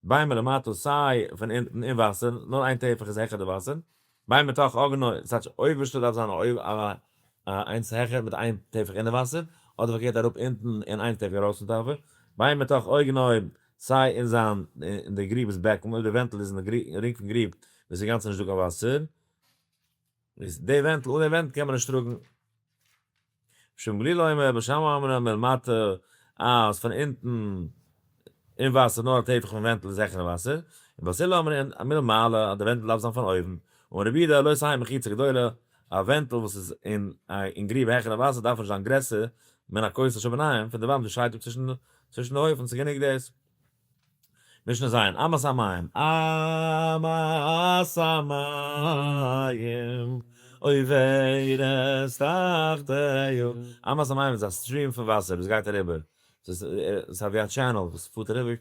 בין מלמטה סיי פון אונטן אין וואסער, נאר איין טפח איז העכער די וואסער, בין מתוך אגנו, ס'טייטש אויבערשטע דארף זיין איינס העכער מיט איין טפח אין די וואסער, אדער פארקערט אראפ אונטן און איין טפח ארויס פון טפח, בין מתוך אגנו, סיי אין זיין אין די גריב'ס בעקן, אויב די ווענטל איז אין די רינג פון גריב וואו ס'איז אינגאנצן נישטא קיין וואסער, איז די ווענטל אן די ווענט קען מען נישט טראגן. ר' שמעון גליל אומר, בית שמאי אומרים מלמטה, אז פון אונטן אין וואסער נאר א טפח פון ווענטל איז העכער וואסער, און בית הלל אומרים מלמעלה אז די ווענטל דארף זיין פון אויבן, אמר רבי יהודה לא תהא מחיצה גדולה, א ווענטל וואס איז אין גריב העכער די וואסער דארף נישט זיין גרעסער מן הכותל שביניהם פון די וואנט וואס שיידט אפ צווישן די הויפן, ס'איז גענוג דאס. משנה ז', אמת המים, אמת המים, עוברת תחתיה, אמת המים איז א stream פון וואסער וואס גייט אריבער, ס'איז ווי א channel וואס פארט אריבער,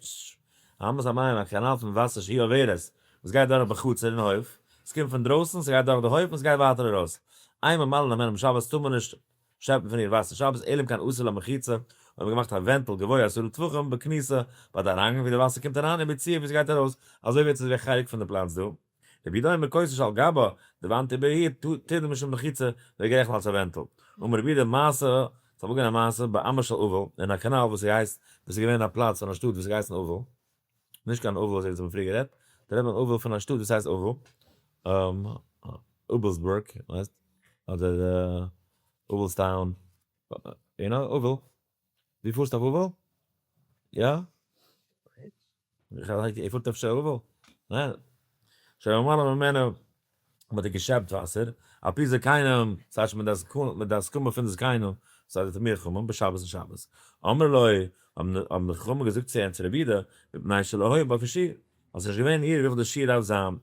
אמת המים א קאנאל פון וואסער שהיא עוברת, וואס גייט דורך בחצר אין הויף, ס'קומט פון דרויסן, ס'גייט דורך די הויף און ס'גייט ווייטער ארויס. אין ממלאין ממנה בשבת טאר מען נישט שעפן פון איר וואסער שבת, אלא אם כן עשה לה מחיצה, אויב מען געמאכט א ווענטל גבוה עשרה טפחים בכניסה, ביי די אריינגאנג ווי די וואסער קומט אריין און ביציאה ווי ס'גייט ארויס, אזוי ווערט עס ווי א חלק פון די פלאץ דא. רבי יהודה אומר כותל שעל גבה, די וואנט איבער איר, תדון משום מחיצה, ווערט גערעכנט אלס א ווענטל. אמר רבי יהודה מעשה, ס'איז אמאל געווען א מעשה באמה של אבל, אין א קאנאל וואס הייסט, וואס איז געווען א פלאץ פון א שטאט וואס איז געהייסן אבל, נישט קיין אבל אזוי ווי מ'האט פריער גערעדט, דער רבי אבל פון א שטאט וואס הייסט אבל, אבלסבורג, ווייסט? אדער אבלסטאון, you know, אבל. דו פארסט אויף אבל? יא? איך פארט אפשר אבל? ניין. שהיה ממלאין ממנה, מ'האט געשעפט וואסער, על פי זקנים, ס'הייסט מיט די הסכמה פון די זקנים, ס'הייסט די תלמידי חכמים, בשבת און שבת. אמרו לו, האבן די חכמים געזאגט צו אים, צו רבי יהודה, מפני שלא היה בה כשיעור, אז ס'איז נישט געווען איר וויפיל די שיעור דארף זיין.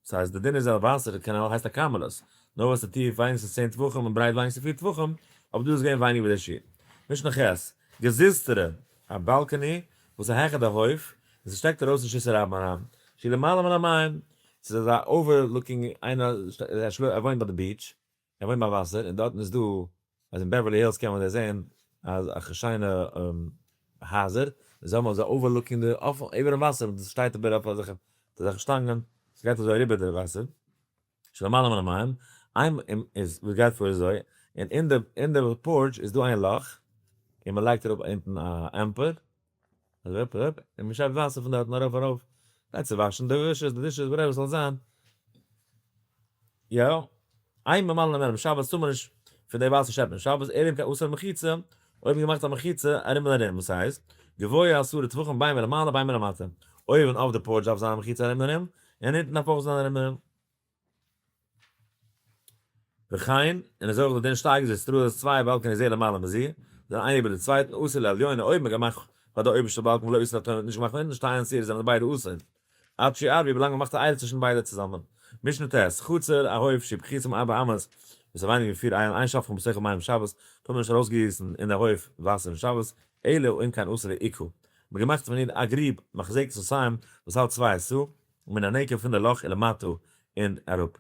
ס'הייסט די דין איז אז וואסער קאנאל הייסט א כרמלית, נאר וואס איז טיף ווייניגסטנס 10 טפחים און ברייט ווייניגסטנס 4 טפחים, אבער דא איז געווען ווייניגער ווי די שיעור. משנה ח', גזוזטרא, א balcony וואס איז העכער די הויף, און ס'שטעקט ארויס אין רשות הרבים אריין, שהיא למעלה מן המים, ס'איז אזא overlooking, איינער ער וואוינט ביי די beach, ער וואוינט ביי וואסער, און דארטן איז דא, אז אין בעווערלי הילס קען מען דאס זען, אז א שיינע הייזער, זיי האבן אזא overlooking די אויף איבערן וואסער, דאס שטייט איבער אויף אזעלכע אזעלכע שטאנגען, ס'גייט אזוי אריבער די וואסער, שלמעלה מן המים, איין איז וואס גייט פאר אזוי, און אין די porch איז דא איין לאך, און מ'לייגט אראפ אונטן א אמפער, אראפ אראפ, און מ'שעפט וואסער פון דארטן ארויף ארויף, גייט צו וואשן די dishes, די dishes, whatever ס'זאל זיין. יא, אין ממלאין ממנה בשבת טאר מען נישט פון די וואסער שעפן שבת, אלא אם כן עשה מחיצה, אויב מ'האט געמאכט א מחיצה ארום און ארום, וואס הייסט, גבוה עשרה טפחים בין מלמעלה בין מלמטה, אויבן אויף די porch דארף זיין א מחיצה ארום און ארום, און אונטן דארף אויך זיין ארום און ארום. וכן, און אזוי אויך די דין שתי גזוזטראות צוויי balconies זה למעלה מזה, זענען איינער איבער די צווייטן, עשה לעליונה אויב מען געמאכט פאר די אויבערשטע balcony ולא עשה לתחתונה נישט געמאכט פאר אונטן שתיהן אסורות זענען ביידע אסור. עד שיערבו ווילאנג מען מאכט א עירוב צווישן ביידע צוזאמען. משנה ט', חצר, א הויף, שהיא פחותה מארבע אמות, וואס איז ווייניגער ווי פיר איילן, אין שופכין בתוכה מים בשבת, טאר מען נישט ארויסגיסן אין די הויף וואסער אין שבת, אלא אם כן עשה לה עוקה. מען געמאכט פון איר א גריב, מחזקת סאתים, וואס האלט 2 סאה, מן הנקב פון די לאך ולמטה און אראפ.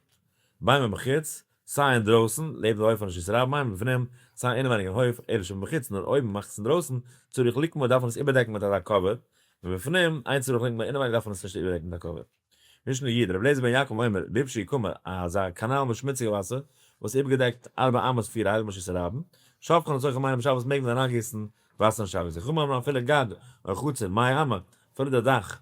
בין מבחוץ, סיי אינדרויסן, לעבן די הויף פון רשות הרבים בין מבפנים, סיי אינעווייניג אין הויף, אלא שמבחוץ, נאר אויב מ'מאכט עס אינדרויסן, צריך לקמו דארף מען עס איבערדעקן מיט אזא cover, מבפנים, אין צריך לקמו אינעווייניג דארף מען עס נישט איבערדעקן מיט א cover. משנה י', רבי אליעזר בן יעקב אומר, ביב שיקמה, אזא קאנאל מיט שמוציגע וואסער, וואס איז איבערגעדעקט ארבע אמות פיר עירובין ברשות הרבים, שופכין לתוכו מים בשבת מעג מען אריינגיסן וואסער אין שבת, וחכמים אומרים אפילו גג או חצר מאה אמה, אפילו די דאך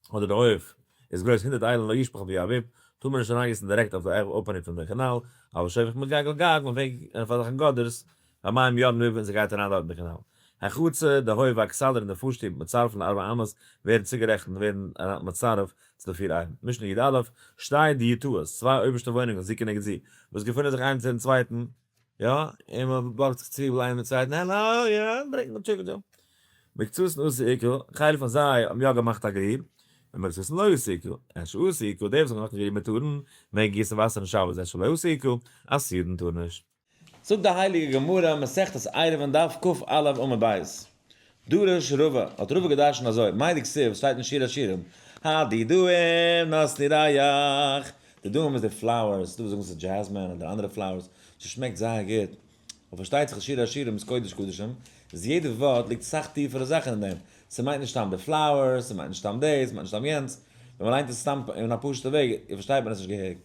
אדער די הויף איז גרויס 100 איילן לא ישפוך על פי הביב, טאר מען נישט אריינגיסן דירעקט אויף די opening פון די קאנאל, אבל שופך מגג לגג, מען מעג אויף אזעלכע גאדערס, והמים יורדין לביב און ס'גייט אריין דארט אין די קאנאל. החצר, די הויף והאכסדרה און די פארשטוב מצטרפין לארבע אמות ווערן צוגערעכנט און ווערן מצטרף צו די פיר איילן. משנה י"א, שתי דיוטאות, צוויי אויבערשטע וואוינונגען זו כנגד זו, וואס געפונען זיך איינס צו דעם צווייטן, יא, און מען בארגט זיך צוויבל איינער מיטן צווייטן, העלא, יא, ברענג מיר טשיקן דא. מקצתן עשו עיקול, חלק פון זיי האבן יא געמאכט א גריב, און מקצתן לא עשו עיקול, את שעשו עיקול, די וואס האבן געמאכט א גריב מותרין, מעגן גיסן וואסער אין שבת, את שלא עשו עיקול, אסורין טאר נישט. זאגט די הייליגע גמרא, מסכת עירובין דף כ"א עמוד ב', דרש רבא, האט רבא געדרשנט אזוי, מאי דכתיב, שטייט אין שיר השירים, הדודאים נתנו ריח, די דודאים איז די flowers, דא וואס זאגן ס'איז jasmine אדער אנדערע flowers, ס'שמעקט זייער גוט, אבער פארשטייט זיך שיר השירים איז קודש קדשים, איז יעדע ווארט ליגט סאך טיפערע זאכן אין דעם, ס'מיינט נישט סתם די flowers, ס'מיינט נישט סתם דאס, ס'מיינט נישט סתם יענץ, ווען מ'ליינט עס סתם אין א פשוט'ע וועג פארשטייט מען עס נישט געהעריג,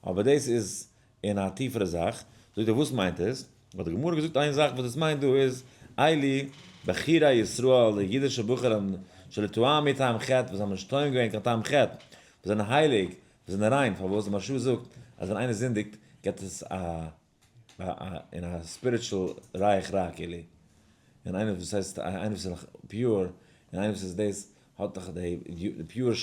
אבער דאס איז אין א טיפערע זאך, זאגט ער וואס מיינט עס? האט די גמרא געזאגט איין זאך וואס עס מיינט דא איז, אלו בחורי ישראל די אידישע בחורים שלא טעמו טעם חטא וואס האבן נישט טועם געווען קיין טעם חטא, וואס זענען הייליג, וואס זענען ריין, פארוואס די מהרש"א זאגט אז ווען איינער זינדיגט געבט עס א אין א spiritual ריח רע כאילו, און איינער וואס הייסט איינער וואס איז נאך pure, און איינער וואס איז דאס האט דאך די pure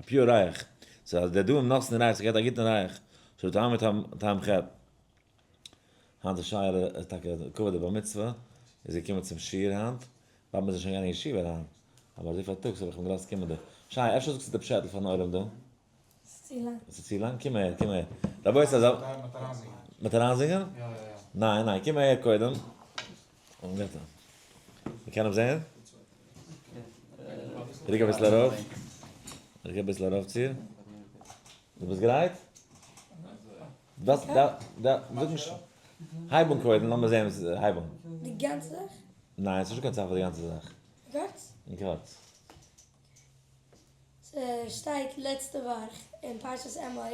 א pure ריח, so אז די דודאים נתנו ריח ס'געט א גוטן ריח, שלא טעמו טעם חטא. היינט איז שייעלע טאקע לכבוד די בר מצוה, איז געקומען צום שיעור היינט, באלד מוז ער שוין גיין אין ישיבה אריין, אבער אזוי פארטאגס האב איך אים געלאזט קומען דא. שייע, אפשר זאגסטו די פשעטל פארן עולם דא? ס'איז צו לאנג. ס'איז צו לאנג? קום אהער, קום אהער. רבותי, אז א. מ'וועט אריינזינגען. מ'וועט אריינזינגען? יא, יא, יא. ניין, ניין, קום אהער קודם. מ'קען אים זעהן? רוק אביסל ארויף. רוק אביסל ארויף צו. דו ביסט גרייט? דאס דא דא זאג נישט. הייב אן קודם, לאמיר זעהן וואס הייב אן. די גאנצע זאך? ניין, ס'איז נישט קיין צייט פאר די גאנצע זאך. קורץ? קורץ. ס'שטייט לעצטע וואך אין פרשת אמור.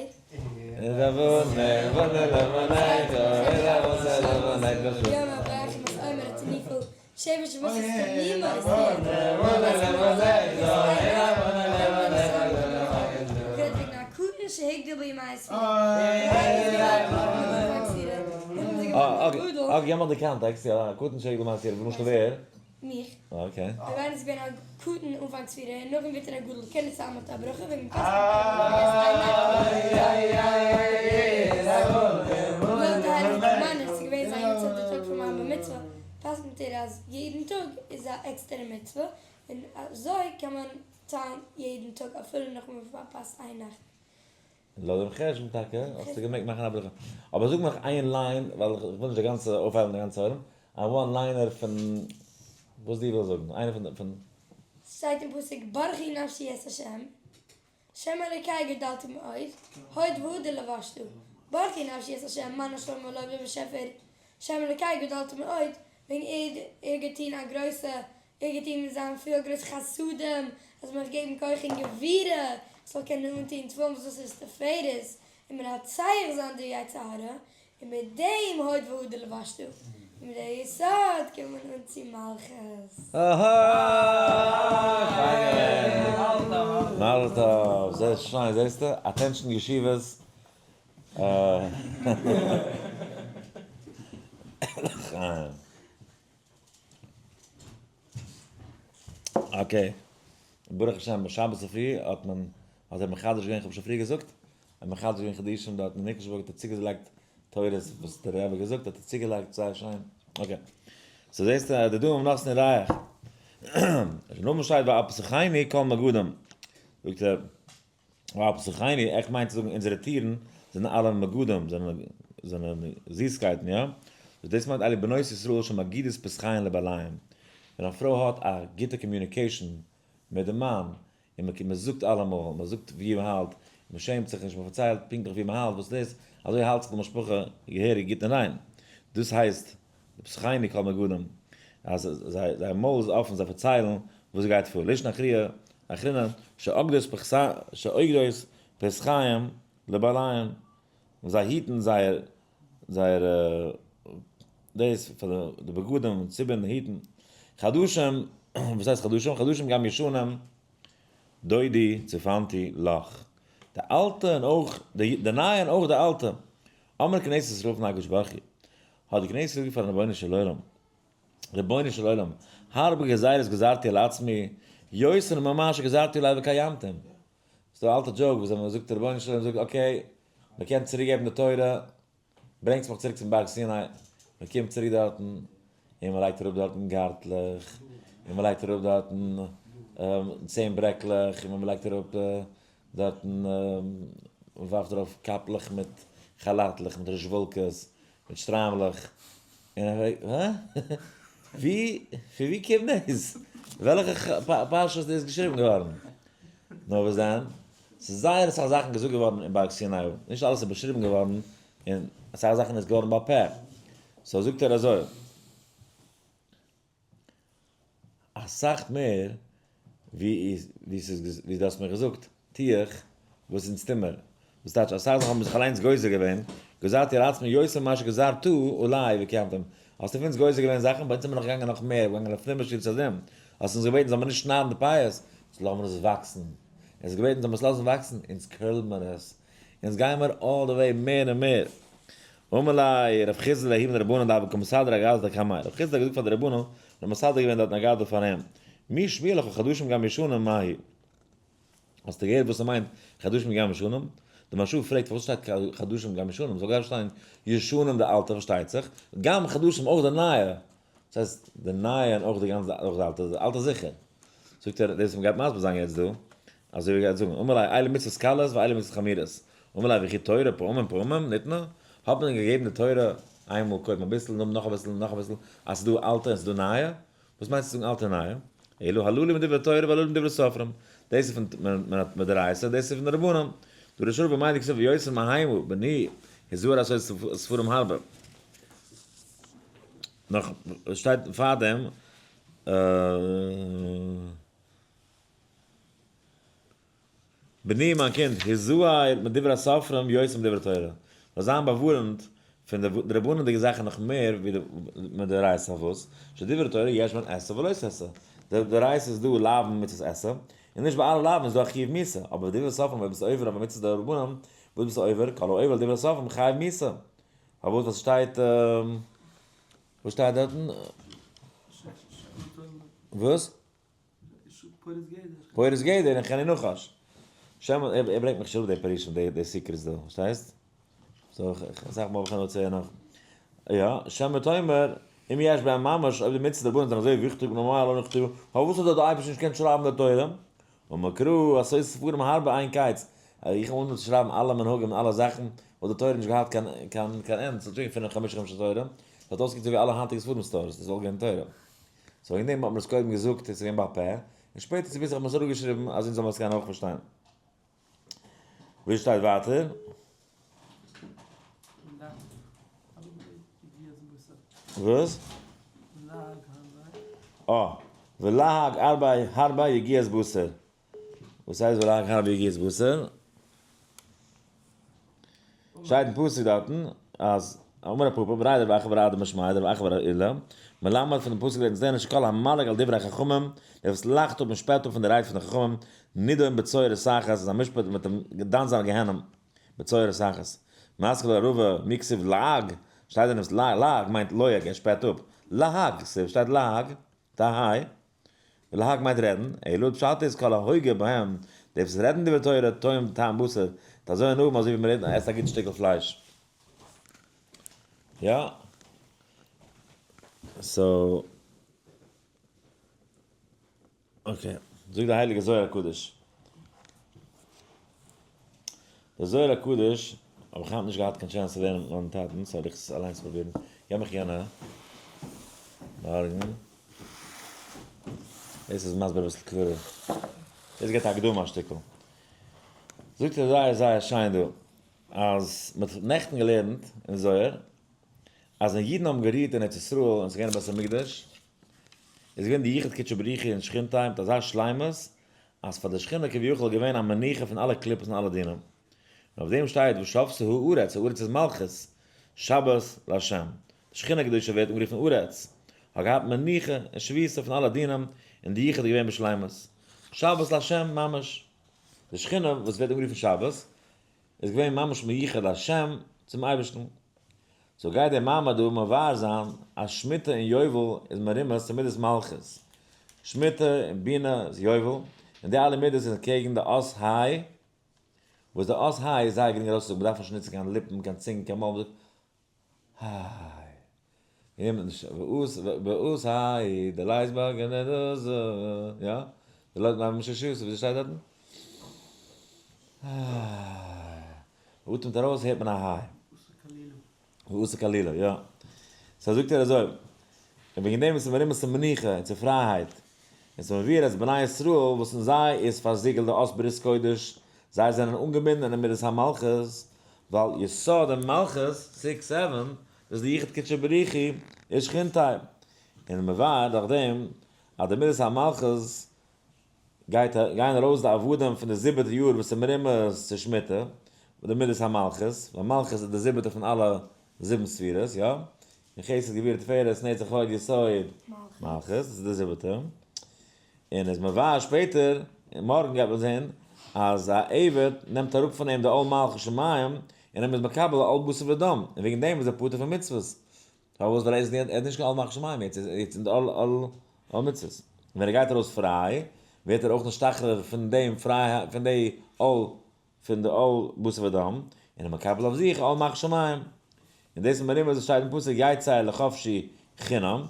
okay, גיב מיר די context, יא, קטן שהגדיל בימי ספירה, למשל ווער? מיך. okay. אויב איינער איז געווען א קטן אנפאנג ספירה און נאכדעם ווערט ער א גדול קען ער צוזאמען מיט א ברכה וועגן פסח לויט די הייליגע דערמאנער ס'איז געווען זיין יארצייט די טאג פון מיין בר מצוה פסק'נט ער אז יעדן טאג איז א עקסטערע מצוה און אזוי קען מען ציילן יעדן טאג אפילו נאך מען פארפאסט איין נאכט. לויט דעם חשבון טאקע האסטו געמעגט מאכן א ברכה. אבער זאג מיך איין line, ווייל איך וויל נישט די גאנצע אויפהייבן די גאנצע עולם, א one liner פון וואס דו ווילסט זאגן, איינער פון פון. שטייט אין פסוק ברכי נפשי את ה', שם אלוקי גדלתי מאוד, הוד והדר לבשת, ברכי נפשי את ה', מיין נשמה לויב דעם באשעפער, שם אלוקי גדלתי מאוד, וועגן ער ער געטון א גרויסע ער געטון מיט זיין פיל גרויסע חסדים, אז מען זאל געבן כח און גבורה, איך זאל קענען אנטון תפילין וואס דאס איז תפארת, און מנצח זיין די יצר הרע, און מיט דעם הוד והדר לבשת, און מיט די יסוד קומט מען אן צו מלכות. אההה! פיין געווען! מזל טוב! זייער שיין, זעסטו? attention ישיבות. לחיים. okay, ברוך השם שבת צופרי האט מען, האט ער מחדש געווען, כ'האב שוין פריער געזאגט, ער מחדש געווען חידושים דארט אין ניקלשבורג האט ער צוגעלייגט תורות וואס דער רבי האט געזאגט האט ער צוגעלייגט זייער שיין, okay. so זעסטו אז די דודאים נתנו ריח. נאכדעם שטייט ועל פתחינו כל מגדים, זאגט ער, ועל פתחינו, איך מיין צו זאגן אונזערע טירן זענען אלע מגדים, זענען זיסקייטן, יא? וואס דאס מיינט אלו בנות ישראל שמגידות פתחיהן לבעליהן, ווען א פרוי האט א גוטע communication מיט די מאן, און מען זאגט אלעמאל, מען זאגט ווי מען האלט, מען שעמט זיך נישט, מען פארציילט פונקטליך ווי מען האלט, וואס דאס, אזוי האלט זיך די משפחה געהעריג גוט און ריין, דאס הייסט פתחינו כל מגדים, אז זייער מויל איז אפן, זיי פארציילן וואס גייט פאר, לישנא אחריא אחרינא שאוגדות פתחיהם לבעליהם, און זיי היטן זייער. זייערע דאס פאר די בגדים און ציבערן און היטן. חדשים, וואס הייסט חדשים? חדשים גם ישנים, דודי צפנתי לך. די אלטע און אויך די נייע און אויך די אלטע. אמר כנסת ישראל פון הקדוש ברוך הוא, האט די כנסת געזאגט פארן רבונו של עולם, רבונו של עולם, הרבה גזירות גזרתי על עצמי, יותר ממה שגזרתי עלי וקיימתם. ס'איז דא א אלטע joke וואס ווען מ'זאגט רבונו של עולם זאגט okay, מ'קען צוריק געבן די תורה, ברענגטס מיך צוריק צום בארג סיני, מ'קומט צוריק דארטן, און מ'לייגט אראפ דארטן גארטלעך, און מ'לייגט אראפ דארטן 10 ברעקלעך, און מ'לייגט אראפ דארטן, מ'ווארפט ארויף קאפלעך מיט כאלאטלעך, מיט רעזשוואלקעס, מיט שטריימלעך, און ער פרעגט, הא? ווי, פון ווי קומט דאס? וועלכע פרשה איז דאס געשריבן געווארן? נאר וואס דען? ס'איז זייער אסאך זאכן געזאגט געווארן אין בארג סיני, נישט אלעס איז באשריבן געווארן, און אסאך זאכן איז געווארן בעל פה. so זאגט ער אזוי, אסאך מער ווי ס'איז ווי דו האסט מיר געזאגט, טו איך וואס אונז טו מיר. וואס טייטש אסאך זאכן האבן זיך אליינס גוזר געווען, גזרתי על עצמי יותר ממה שגזרתו עלי וקיימתם. האסטו פון אונז גוזר געווען זאכן, ביי אונז איז מען נאך געגאנגען נאך מער, געגאנגען לפנים משורת הדין. האסט אונז געבעטן זאל מען נישט שניידן די פאות, so לאמיר עס וואקסן. האסט געבעטן זאל מען עס לאזן וואקסן, אונז curl ן מיר עס. אונז גייען מיר all the way מער און מער. אמר ליה רב חסדא לההוא מן רבנן דהוה קא מסדר אגדתא קמיה. רב חסדא האט געזאגט פאר די רבנן, מ'האט מסדר געווען דארטן אגדה פאר אים. מי שמיע לך חדשים גם ישנים מהו? האסטו געהערט וואס ס'מיינט חדשים גם ישנים? די מהרש"א פרעגט פארוואס שטייט חדשים גם ישנים? ס'זאל גאר שטיין ישנים די אלטע פארשטייט זיך, גם חדשים אויך די נייע. וואס הייסט די נייע און אויך די גאנצע אויך די אלטע? די אלטע זיכער. זאגט ער, דאס וואס מ'גייט מסביר זיין יעצט דא, אזוי ווי ער גייט זאגן, אמר ליה אלו מצוות קלות ואלו מצוות חמורות. אמר ליה וכי תורה פעמים פעמים ניתנה? האט מען געגעבן די תורה איינמאל קודם אביסל, נאכדעם נאך אביסל און נאך אביסל, אז ס'איז דא אלטע און ס'איז דא נייע? וואס מיינסטו צו זאגן אלטע און נייע? אלא הללו מדברי תורה והללו מדברי סופרים, דאס איז פון מדאורייתא, דאס איז פון די רבנן. דרש רבא מאי דכתיב יותר מהמה בני הזהר עשות ספרים הרבה. נאך שטייט פארדעם. בני מיין קינד, היזהר מדברי הסופרים יותר מדברי תורה, זאל זיין באווארענט פון די דרבנן'דיגע זאכן נאך מער ווי די מדאורייתא, פארוואס? שדברי תורה יש בהן עשה ולא תעשה, די דאורייתא איז דא לאווין מצות עשה, און נישט ביי אלע לאווין איז דא א חיוב מיתה, אבער דברי סופרים אויב ביסטו עובר אויף א מצות דרבנן, וואס ביסטו עובר? כל העובר על דברי סופרים חייב מיתה, פארוואס? ווייל ס'שטייט, וואס שטייט דארטן? וואס? פורץ גדר און חני נחש. שם ער ברענגט מיך שוין אראפ די פירושים די secrets דא, פארשטייסט? so אסאך מאל האב איך הנאה צו הערן נאך. יא, שמא תאמר, אם יש בהם ממש, אויב די מצוות דרבנן זענען אזוי וויכטיג נארמאל לא נכתבו, פארוואס האט דער אייבערשטער נישט געקענט שרייבן די תורה? ומקרא עשות ספרים הרבה אין קץ, איך האב אנגעהויבן צו שרייבן אלע מנהגים און אלע זאכן, וואלט די תורה נישט געהאט קיין קיין קיין ענד, ס'וואלט שוין געווען חמשה חומשי תורה, ס'וואלט אויסגעקוקט אזוי ווי אלע היינטיגע ספרים stores, דאס וואלט געווען תורה. so וועגן דעם האט מען עס קודם געזאגט און ס'איז געווען בעל פה, און שפעטער צוביסלעך האט מען עס אראפגעשריבן אז אונז זאל מען עס קענען אויך פארשטיין. ווי שטייט ווייטער? וואס? אה, ולהג הרבה הרבה יגיעת בשר. וואס הייסט ולהג הרבה יגיעת בשר? שטייט אין פסוק דארטן אז אמר רב פפא בריה דרב אחא בר אדא משמיה דרב אחא בר עולא, מלמד פון דעם פסוק לערנט זיך שכל המלעיג על דברי חכמים, דער וואס לאכט אפ און שפעט אפ פון די רייד פון די חכמים, נידון בצורת סחת, איז א משפט מיט דעם דן זיין גיהנום, בצורת סחת. מתקיף לה רבא מי כתיב לעג, שטייט דען וואס לעג מיינט לועג ער שפעט אפ, להג, ס'שטייט להג, תהי. ולהג מיינט רעדן, אלא פשט איז כל ההוגה בהם, די וואס רעדן דברי תורה טועם טעם בשר, ט אזוי הנאה האבן אזוי ווי מען עסט א גוט שטיקל פלייש. יא. so. okay. זאגט די הייליגע זוהר הקדוש. דער זוהר הקדוש האב איך היינט נישט געהאט קיין chance צו לערנען מיט מיין טאטן, so וועל איך עס אליינס פרובירן. געב מיך יענע מארגן. דאס איז מסביר אביסל קלארער. דאס געבט א הקדמה א שטיקל. זאגט ער זייער זייער שיין דא, אז מען האט נעכטן געלערנט אין זוהר, אז ווען אידן האבן גערוהט אין ארץ ישראל און ס'איז געווען א בית המקדש, איז געווען די יחוד קודשא בריך הוא און שכינתיה מיט אזא שלימות, אז פאר די שכינה כביכול איז געווען א מנוחה פון אלע קליפות און אלע דינים. און אויף דעם שטייט ושבתה הארץ, הארץ איז מלכות. שבת לה'. די שכינה הקדושה ווערט אנגערופן ארץ, האט געהאט מנוחה און שביתה פון אלע דינים און די יחוד איז געווען בשלימות. שבת לה' ממש. די שכינה וואס ווערט אנגערופן שבת איז געווען ממש מיוחד לה' צום אייבערשטן. so גייט דער מאמר דא מבאר זיין אז שמיטה און יובל איז מרומז צו מידת מלכות. שמיטה און בינה איז יובל, און די אלע מידות זענען קעגן די אות ה', וואס די אות ה' איז זייער גרינג ארויסצוזאגן, מ'דארף נישט נוצן קיין ליפן, קיין צונג, קיין מויל, מ'זאגט היי. באות היי, די לייז באגען דאס, יא? די לייז באגען ש ש, וויאזוי שטייט דארטן? היי. מ'אטעמט ארויס הערט מען א היי. ועשה כלילה, יא. so זאגט ער אזוי, און וועגן דעם איז מרומז צו מנוחה און צו פרייהייט, און ס'איז מבואר אז בני ישראל וואס אין זיי איז פארזיגלט די אות ברית קודש, זיי זענען אנגעבינדן אין מידת המלכות, ווייל יסוד אין מלכות, six seven, דאס איז די יחוד קודשא בריך הוא, איז שכינתי'. און מבאר דורך דעם אז די מידת המלכות גייט גייען ארויס די עבדים פון די זיבעטע יאר וואס איז מרומז צו שמיטה, די מידת המלכות, ווייל מלכות איז די זיבעטע פון אלע זיבן ספירות, יא? און חסד גבורה תפארת נצח הוד יסוד מלכות, דאס איז די זיבעטע. און איז מבאר שפעטער, און מארגן גייט מען זען, אז א עבד נעמט אראפ פון אים די עול מלכות שמים, און ער איז מקבל עול בשר ודם, און וועגן דעם איז ער פטור פון מצוות. פארוואס? ווייל ער איז ער האט נישט קיין עול מלכות שמים יעצט, ער איז אין די עול עול מצוות. און ווען ער גייט ארויס פריי, ווערט ער אויך נשתחרר פון דעם פריי פון די עול פון די עול בשר ודם, און איז מקבל אויף זיך עול מלכות שמים. און דאס איז מרומז וואס שטייט אין פסוק יצא לחפשי חינם,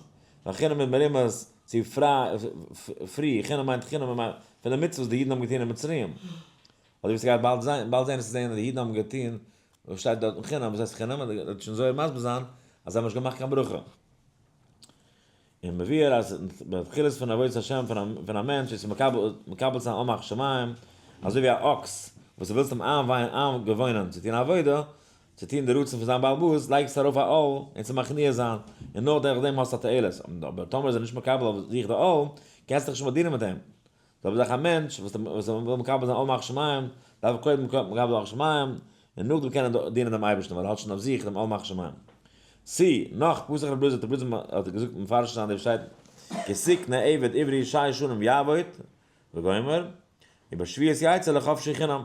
ווייל חינם איז מרומז צו פריי free, חינם מיינט חינם פון די מצוות וואס די אידן האבן געטון אין מצרים. אדער ווי ס'גייט באלד זיין, באלד זען עס צו זען אז די אידן האבן געטון וואס שטייט דארט אין חינם, וואס הייסט חינם? וועט שוין זוהר מסביר זיין אז זיי האבן נישט געמאכט קיין ברכה. און מבואר אז בתחילת פון עבודת השם פון א מענטש איז מקבל מקבל זיין עול מלכות שמים, אזוי ווי א אקס וואס דו ווילסט אים איינגעוואוינען צו טון עבודה, צו טון די רצון פון זיין בעל הבית, לייגסטו ארויף א עול און צו מכניע זיין, און נאר דורך דעם האסטו א תועלת, אבער טאמער איז ער נישט מקבל אויף זיך די עול, קענסטו דיך נישט באדינען מיט אים. זעלבע זאך א מענטש וואס וויל מקבל זיין עול מלכות שמים, דארף ער קודם מקבל זיין מלכות שמים, און נאכדעם קען ער דינען דעם אייבערשטן, ווייל ער האט שוין אויף זיך דעם עול מלכות שמים. צי, נאך, פתח רב אלעזר האט רב אלעזר האט געזאגט מפרש זיין די שטייט כי תקנה עבד עברי שש שנים יעבוד, וגומר, ובשביעית יצא לחפשי חינם.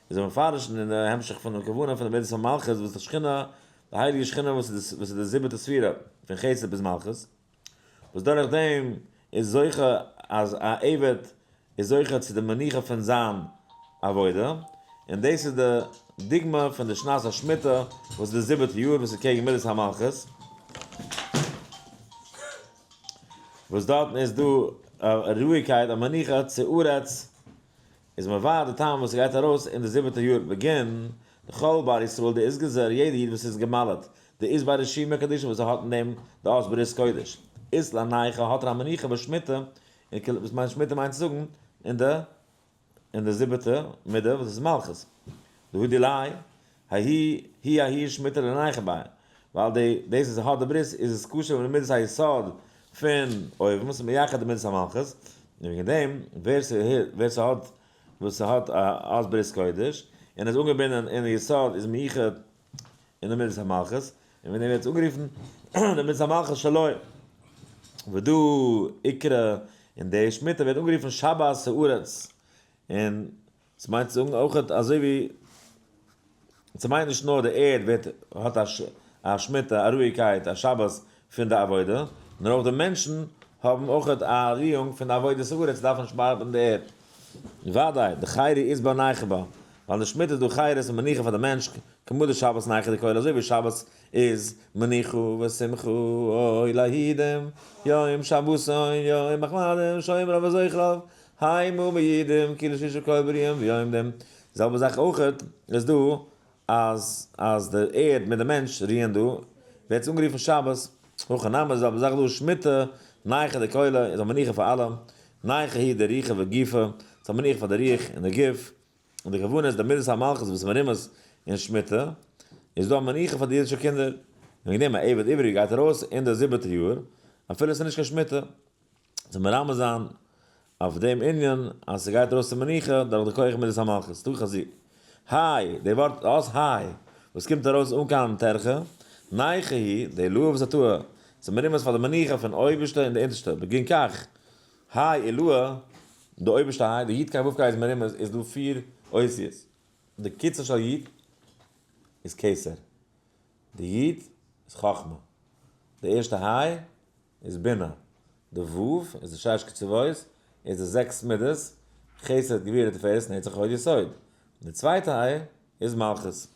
איז ער מפרש אין די המשך פון די כוונה פון די מידת המלכות וואס די שכינה, די הייליגע שכינה וואס איז די זיבעטע ספירה, פון חסד ביז מלכות, וואס דורך דעם איז זוכה אז א עבד איז זוכה צו די מנוחה פון זיין עבודה, און דאס איז די דוגמא פון די שנת השמיטה וואס איז די זיבעטע יאר וואס איז קעגן מידת המלכות, וואס דארטן איז דא א רואיגקייט א מנוחה צו ארץ, איז מבאר די טעם וואס ס'גייט ארויס אין די זיבעטע יאר בגין דכל בר ישראל דאיתגזר יעדע איד וואס איז געמל'ט דאית ביה רשימא קדישא וואס ער האט אין דעם די אות ברית קודש אית ליה נייחא האט ער א מנוחה בשמיטה און כאילו וואס מיינט שמיטה מיינט צו זאגן אין די אין די זיבעטע מידה וואס איז מלכות דהא דיליה ההיא היא ההיא שמיטה לנייחא ביה ווייל די דאס וואס ער האט די ברית איז עס קשור מיט מידת היסוד פון אויבן וואס איז מייחד די מידת המלכות, און וועגן דעם ווער ווער ס'האט וואס ס'האט א אות ברית קודש און איז אנגעבינדען אין די יסוד איז מיוחד אין די מידת המלכות, און וועגן דעם ווערט עס אנגערופן די מידת המלכות שלו. ודא איקרי און די שמיטה ווערט אנגערופן שבת הארץ, און ס'מיינט צו זאגן אויך אזוי ווי ס'מיינט נישט נאר די ערד ווערט האט א שמיטה א רואיגקייט א שבת פון די עבודה, נאר אויך די מענטשן האבן אויך א רואונג פון די עבודת הארץ דארפן נישט באארבעטן די ערד. ודאי, די חירי איז ביי נייחא בה, ווייל די שמיטה איז דא חירות און מנוחה פאר די מענטש, כמו די שבת נייחא דכולא אזוי ווי שבת איז מנוחה ושמחה אוי להידים יום שבתון יום מחמדים שומריו וזוכריו המה מעידים כאילו שיש כל בריאים ועומדים, די זעלבע זאך אויך איז דא אז אז די ערד מיט די מענטש רוען דא, ווערט עס אנגערופן שבת, הכא נמי די זעלבע זאך דא שמיטה, נייחא דכולא איז א מנוחה פאר אלעם, נייחא היא דרוחא וגופא, ס'איז א מנוחה פאר די רוח און די גוף, און די כוונה איז די מידת המלכות וואס מרומז אין שמיטה, איז דא א מנוחה פאר די אידישע קינדער, און וועגן דעם א עבד עברי גייט ארויס אין די זיבעטע יאר, אפילו עס איז נישט קיין שמיטה. צו מרמז זיין אויף דעם ענין אז ס'גייט ארויס צו מנוחה דורך די כח מידת המלכות, תא חזי. היי, די ווארט אות היי וואס קומט ארויס אן קיין טרחה, נייחא היא, די עילאה ותתאה, ס'איז מרומז פאר די מנוחה פון אויבערשטע און די אונטערשטע, בגין כך, האי עילאה, די אויבערשטע היי, די י' ק' ו' ק' איז מרומז, איז דא פיר אותיות. די קיצור של י' איז כתר, די י' איז חכמה, די ערשטע היי איז בינה, די ו' איז די שש קצוות, איז די זעקס מידות, חסד גבורה תפארת נצח הוד יסוד, די צווייטע היי איז מלכות.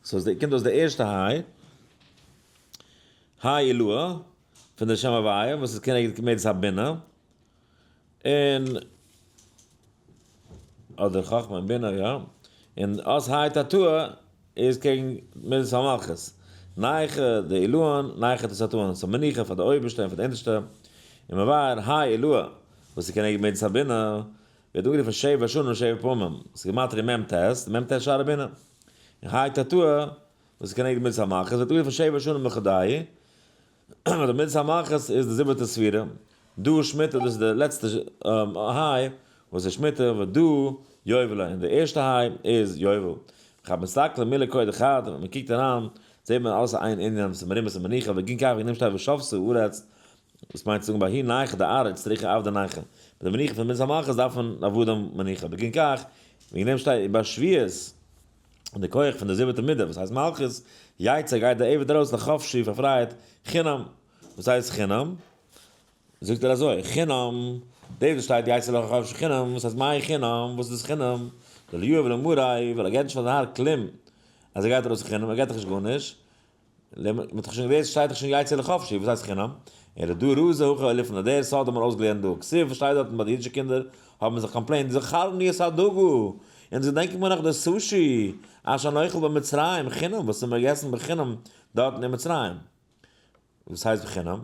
so קומט אויס די ערשטע היי, היי עילאה, פון די שם הוויה וואס איז כנגד מידת הבינה, און אדער חכמה און בינה יא, און אות היי תתאה איז קעגן מידת המלכות, נייחא דעילאין נייחא דתתאין, so מנוחה פאר די אויבערשטע און פאר די אונטערשטע, און מבאר היי עילאה וואס איז כנגד מידת הבינה, ווערט אנגערופן שבע שנים שבע פעמים, ס'איז גימטריא מ ט, די מ ט שערי בינה, און היי תתאה וואס איז כנגד מידת המלכות ווערט אנגערופן שבע שנים לחודייהו, די מידת המלכות איז די זיבעטע ספירה, דא שמיטה דאס איז די לעצטע היי וואס איז שמיטה, ודא יובלא, און די ערשטע היי איז יובל. וכד מסתכלין מילי קודא חד, ווען מען קוקט אריין זעט מען אלעס איין ענין, וואס איז מרומז אין מנוחה, בגין כך וועגן דעם שטייט ושבתה הארץ, וואס מיינט צו זאגן בההיא נייחא דארעא צריכא עבדי נייחא, ביי די מנוחה פון מידת המלכות דארף מען עבדים מנוחה, בגין כך וועגן דעם שטייט ובשביעית, און די כח פון די זיבעטע מידה וואס הייסט מלכות, יצא גייט די עבד ארויס לחפשי פאר פרייהייט, חינם, וואס הייסט חינם? זאגט ער אזוי, חינם, דאס וואס שטייט יצא לחפשי חינם, וואס הייסט מאי חינם, וואס איז דאס חינם? דלא יהב למריה, ווייל ער געבט נישט פאר זיין האר כלום, אז ער גייט ארויס חינם, ער געבט דאך נישט גארנישט, מ'האט דאך שוין געווען, שטייט דאך שוין יצא לחפשי, וואס הייסט חינם? אלא דא רזא הכא אליפנא, דער סוד האט מען אויסגעלערנט דא, כתיב שטייט דארטן ביי די אידישע קינדער האבן זיך complainט, זכרנו את הדגה, אונז געדענקן מיר נאך די סושי, אשר נאכל במצרים, חינם, וואס האבן מיר געגעסן בחינם דארטן אין מצרים. וואס הייסט בחינם? ער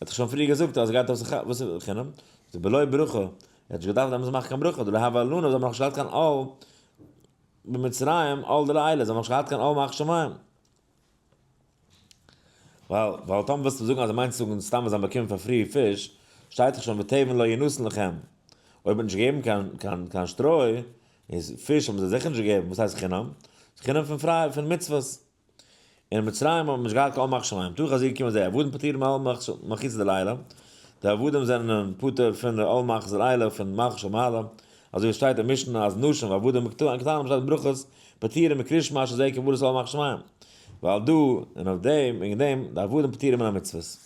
האט דאך שוין פריער געזאגט אז ער גייט אויס וואס איז בחינם? זאגט בלא ברכה, ער האט נישט געדארפט דעמאלטס מאכן קיין ברכה, דלא הוה לנא, זיי האבן נאך נישט געהאט קיין עול במצרים, עול דלעילא, זיי האבן נאך נישט געהאט קיין עול מלכות שמים. ווייל ווייל טאמער ווילסטו זאגן אז ער מיינט צו זאגן סתם אז זיי האבן באקומען פאר free פיש, שטייט דאך שוין ותבן לא ינתן לכם. אויב מ'האט נישט געגעבן קיין קיין קיין שטרוי, איז פיש האבן זיי זיכער נישט געגעבן, וואס הייסט חינם? חינם פון פריי פון מצוות. אין מצרים האט מען נישט געהאט קיין עול מלכות שמים, תא חזי געקומען זיי עבדים פטורים מעול מלכותא דלעילא, די עבדים זענען פטור פון די עול מלכות דלעילא פון מלכות של מעלה, אזוי ווי עס שטייט אין משנה אז נשים ועבדים קטנים שטייט ברכות פטורים מקריאת שמע שזה קבלת עול מלכות שמים, ווייל דא און אויף דעם וועגן דעם די עבדים פטורים מן המצוות.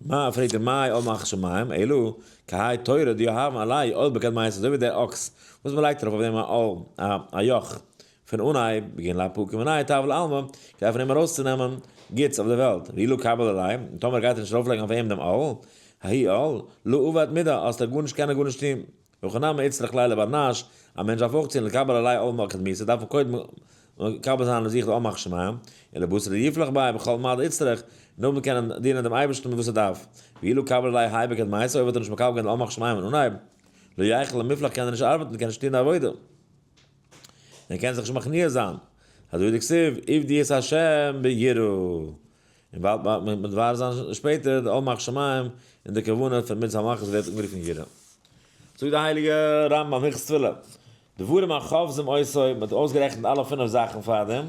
מה, פרעגט ער מאי עול מלכות שמים, אלא כהאי תורא דיהבין עליה עול בקדמיתא, אזוי ווי דער אקס וואס מען לייגט ארויף אויף דעם א עול, א יאך, פון אנהייב, בגין לאפוקי מיניה טב לעלמא, כדי פון אים ארויסצונעמען גוטס אויף דער וועלט, ואי לא קביל עליה, און טאמער גייט ער נישט ארויפלייגן אויף אים דעם עול, האי עול, לא עבד מידי, האסט ער גארנישט קען ער גארנישט טון. והכא נמי איצטריך ליה לבר נש, א מענטש דארף אויך טון לקבל עליה עול מלכות מיתה, דארף מען קודם מקבל זיין אויף זיך די עול מלכות שמים, ולבתר דיפלח ביה בכל מה דאיצטריך, נאכדעם קענען דינען דעם אייבערשטן מיט וואס ער דארף. ואי לא קביל עליה האי בקדמיתא, אויב האט ער נישט מקבל געווען די עול מלכות שמים אין אנהייב, לא יכיל למיפלח קען ער נישט ארבעטן, קען נישט טון די עבודה. און קען זיך נישט מכניע זיין. אזוי ווי דכתיב, עבדו את ה' ביראה. און באלד וועט מען מבאר זיין שפעטער די עול מלכות שמים און די כוונה פון מידת המלכות ווערט אנגערופן יראה. זאגט די הייליגע רמב ם הלכות תפילה, דברים החופזים אותו, מען האט אויסגערעכנט אלע פינף זאכן פארדעם,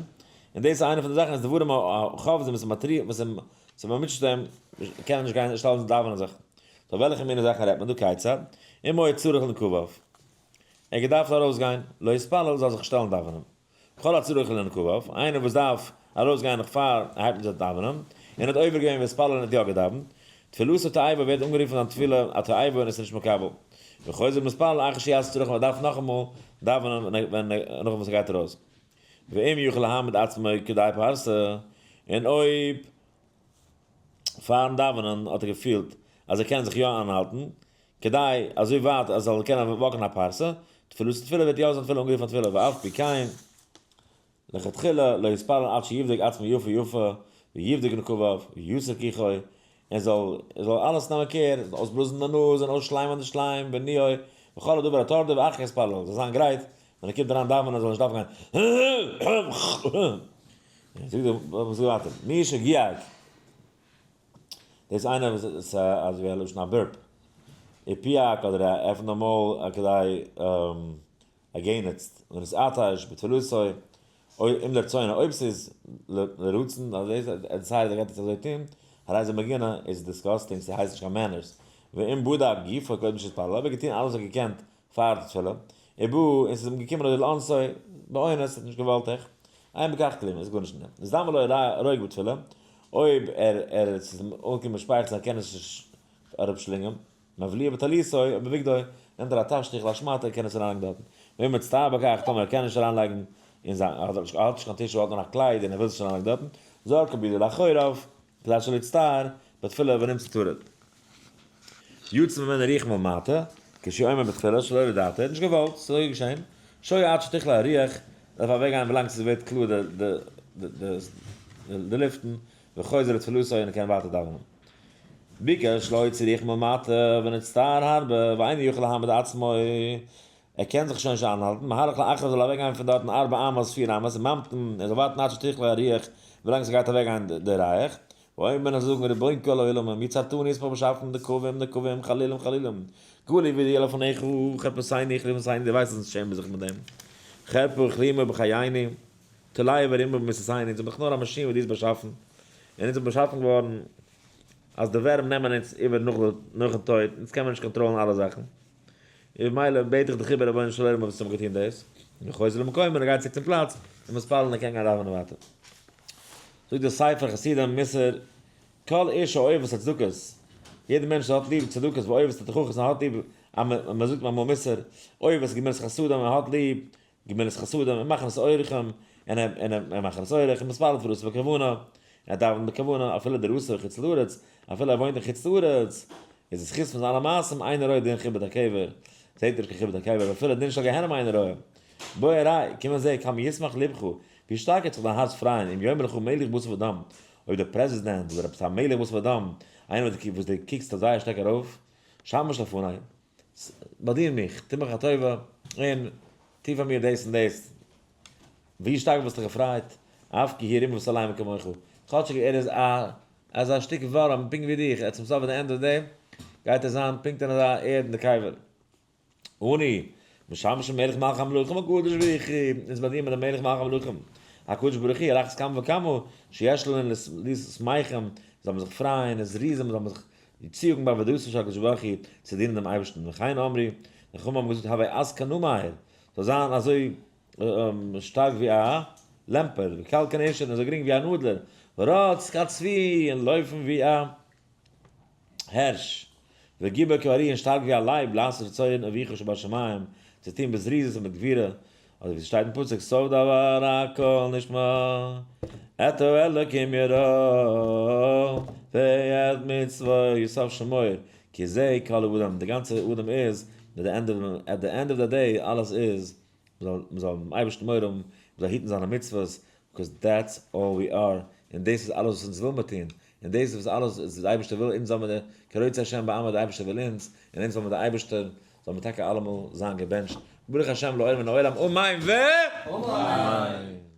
און דאס איז איינע פון די זאכן איז דברים החופזים וואס מטריח וואס מ'מוטשעט אים, קען ער נישט גיין שטעלן דאווענען זיך. so וועלכע מיני זאכן רעדט מען דא כיצד? אם היה צריך לנקביו. ער האט געדארפט ארויסגיין, לא יתפלל זאל זיך שטעלן דאווענען. כל הצריך לנקביו, איינער וואס דארף ארויסגיין נאך פאר ער הייבט אן צו דאווענען, און האט עובר געווען והתפלל און האט יא געדאווענט, תפילתו תועבה ווערט אנגערופן זיין תפילה א תועבה און עס איז נישט מקבל. וחוזר ומתפלל אחר שיעשה צרכיו ער דארף נאכאמאל דאווענען ווען נאכדעם וואס ער גייט ארויס. ואם יוכל להעמיד עצמו כדי פרסה, און אויב פארן דאווענען האט ער געפילט אז ער קען זיך יא איינהאלטן, כדי אזוי ווייט אז ער זאל קענען walk ן א פרסה, תפילתו תפילה ווערט יא זיין תפילה אנגערופן א תפילה ואף פי כן, לכתחילה לא יתפלל עד שיבדוק עצמו יפה יפה, ויבדוק נקביו, ויסר כיחו, ער זאל ער זאל אלעס נעמען care, זאל אויסבלאזן די נאז און אויסשליימען די שליים וניעו, וכל הדבר הטורדו ואחר יתפלל, זאל זיין גרייט ווען ער קומט אריין דאווענען זאל נישט דארפן גיין זאגט דער זאגט ווייטער מי שגיהק דאס איז איינער וואס איז אזוי ווי א לשון א burp ופיהק אדער ער עפנט די מויל כדי ער גענעצט און איז עטש בתפילתו. אם לרצונו, אויב ס'איז לרצון, אז ער decide ער גייט עס אזוי טון, הרי זה מגונה, איז disgusting, ס'הייסט נישט קיין manners. ואם בדק גופו קודם שיתפלל, אויב ער האט געטון אלעס וואס ער האט געקענט פאר די תפילה, ובא, און ס'איז אים געקומען אזוי לאונסו, באונס, ער האט נישט געוואלט עכט, אין בכך כלום, איז גארנישט אין דעם. נזדמן לו רוק בתפילה, אויב ער ער ס'איז אים אנגעקומען שפייעכץ און ער קען עס נישט אראפשלינגען, מבליע בטליתו או בבגדו, נעמט ער א טאשטיכל א שמאטע און קען עס אריינלייגן דארטן. ואם מצטער בכך, טאמער ער קען נישט אריינלייגן אין זיין, ער האט נישט קיין טישו, ער האט נאר א קלייד און ער וויל עס נישט אריינלייגן דארטן, זורקה בידו לאחוריו, כדי שלא יצטער, בתפילה ונמצא טרוד. יצא ממנו רוח מלמטה, כשהוא אומר בתפילה שלא לדעתו, ער האט נישט געוואלט, ס'איז אזוי געשען, שוהה עד שתכלה הרוח, דארף אוועקגיין ווילאנג ס'ווערט קלאר די לופטן, וחוזר לתפילתו און ער קען ווייטער דאווענען. ביקש להוציא רוח מלמטה ונצטער הרבה ואינו יכול להעמיד עצמו, ער קען זיך שוין נישט איינהאלטן, מהלך לאחריו זאל אוועקגיין פון דארטן ארבע אמות פיר אמות וממתין, ער זאל ווארטן עד שתכלה הרוח ווילאנג ס'גייט אוועקגיין די ריח, ואומר און זאגן רבון כל העולמים יצרתני האסט מיך באשאפן נקבים נקבים חלולים חלולים גלוי וידוע לפניך חרפתני וכלימתני דו ווייסט אז אונז שעמען זיך מיט דעם חרפה וכלימה בחיינו תולעה ורימה במיתתנו אונז זעמיר דאך נאר א מאשין וואס דו האסט באשאפן און אונז זעמיר באשאפן געווארן אז די ווערים נעמען אונז איבער נאכן טויט אונז קען מען נישט קאנטראלן אלע זאכן און ממילא בעט איך דיך איבער רבונו של עולם אויב אונז האבן געטון דאס, און חוזר למקומו און ער גייט צוריק צום פלאץ און מתפלל און ער קען גיין דאווענען ווייטער. זאגט דער ספר חסידים מוסר, כל איש האוהב את הצדקות, יעדער מענטש וואס האט ליב צדקות ואוהב את התוכחות און האט ליב אז מען זאגט אים אמאל מוסר, אוהב את גמילות חסדים און האט ליב גמילות חסדים און מכניס אורחים און ער מכניס אורח און מתפלל תפלתו בכוונה, ער דאווענט בכוונה אפילו דירתו בחוץ לארץ, אפילו ער וואוינט אין חוץ לארץ, איז די זכות פון זיינע מעשים אינו רואה דין חיבוט הקבר, זעט ער נישט קיין חיבוט הקבר, ואפילו דין של גיהנום אינו רואה. בוא וראה, קום און זע, כמה ישמח לבך, ווי שטארק וועט זיך דיין הארץ פרייען, אם יאמר לך מלך בשר ודם, אויב דער פרעזידענט אדער עפעס א מלך בשר ודם, איינער וואס דו קוקסט זייער שטארק ארויף, שמש לפני, באדין מיך, טו מיך א טובה, און טו פאר מיר דאס און דאס. ווי שטארק וואלסטו געפרייט, אף כי הוא רימה וסלעים כמוך, כאטשיג ער איז א אזא שטיק ווארעם פונקט ווי דיך, עט צום סוף at the end of the day גייט ער זיין פונקט אין אזא ערד אין די קבר. אנו משמשים מלך מלכי המלכים הקדוש ברוך הוא, אונז באדינען מיר דעם מלך מלכי המלכים הקדוש ברוך הוא, על אחת כמה וכמה שיש לנו להיות שמחים, זאל מען זיך פרייען, וזריזים, זאל מען זיך צויאגן בעבודתו של הקדוש ברוך הוא, צו דינען דעם אייבערשטן, וכן אמרו, די חכמים האבן געזאגט הוי עז כנמר, זאל זיין אזוי שטארק ווי א לעמפערט, וקל כנשר, און אזוי גרינג ווי אן אדלער, ורץ כצבי, און לויפן ווי א הערש, וגיבור כארי, און שטארק ווי א לייב, לעשות רצון אביך שבשמים, צו טון בזריזות און מיט גבורה, אזוי ווי ס'שטייט אין פסוק, סוף דבר הכל נשמע, את האלקים ירא, ואת מצוותיו שמור, כי זה כל האדם, די גאנצע אדם איז, at the end of the day, אלעס איז, מען זאל דעם אייבערשטן מורא האבן, מען זאל היטן זיינע מצוות, because that's all we are, און דאס איז אלעס וואס אונז וויל מיר טון, און דאס איז אלעס וואס דער אייבערשטער וויל, אונז זאל מיר, כי רצה השם בעמו, דער אייבערשטער וויל אונז, און אונז זאל מיר דער אייבערשטער, זאל מיר טאקע אלעמאל זיין געבענטשט, ברוך השם לעולם מן העולם, אמן ואמן!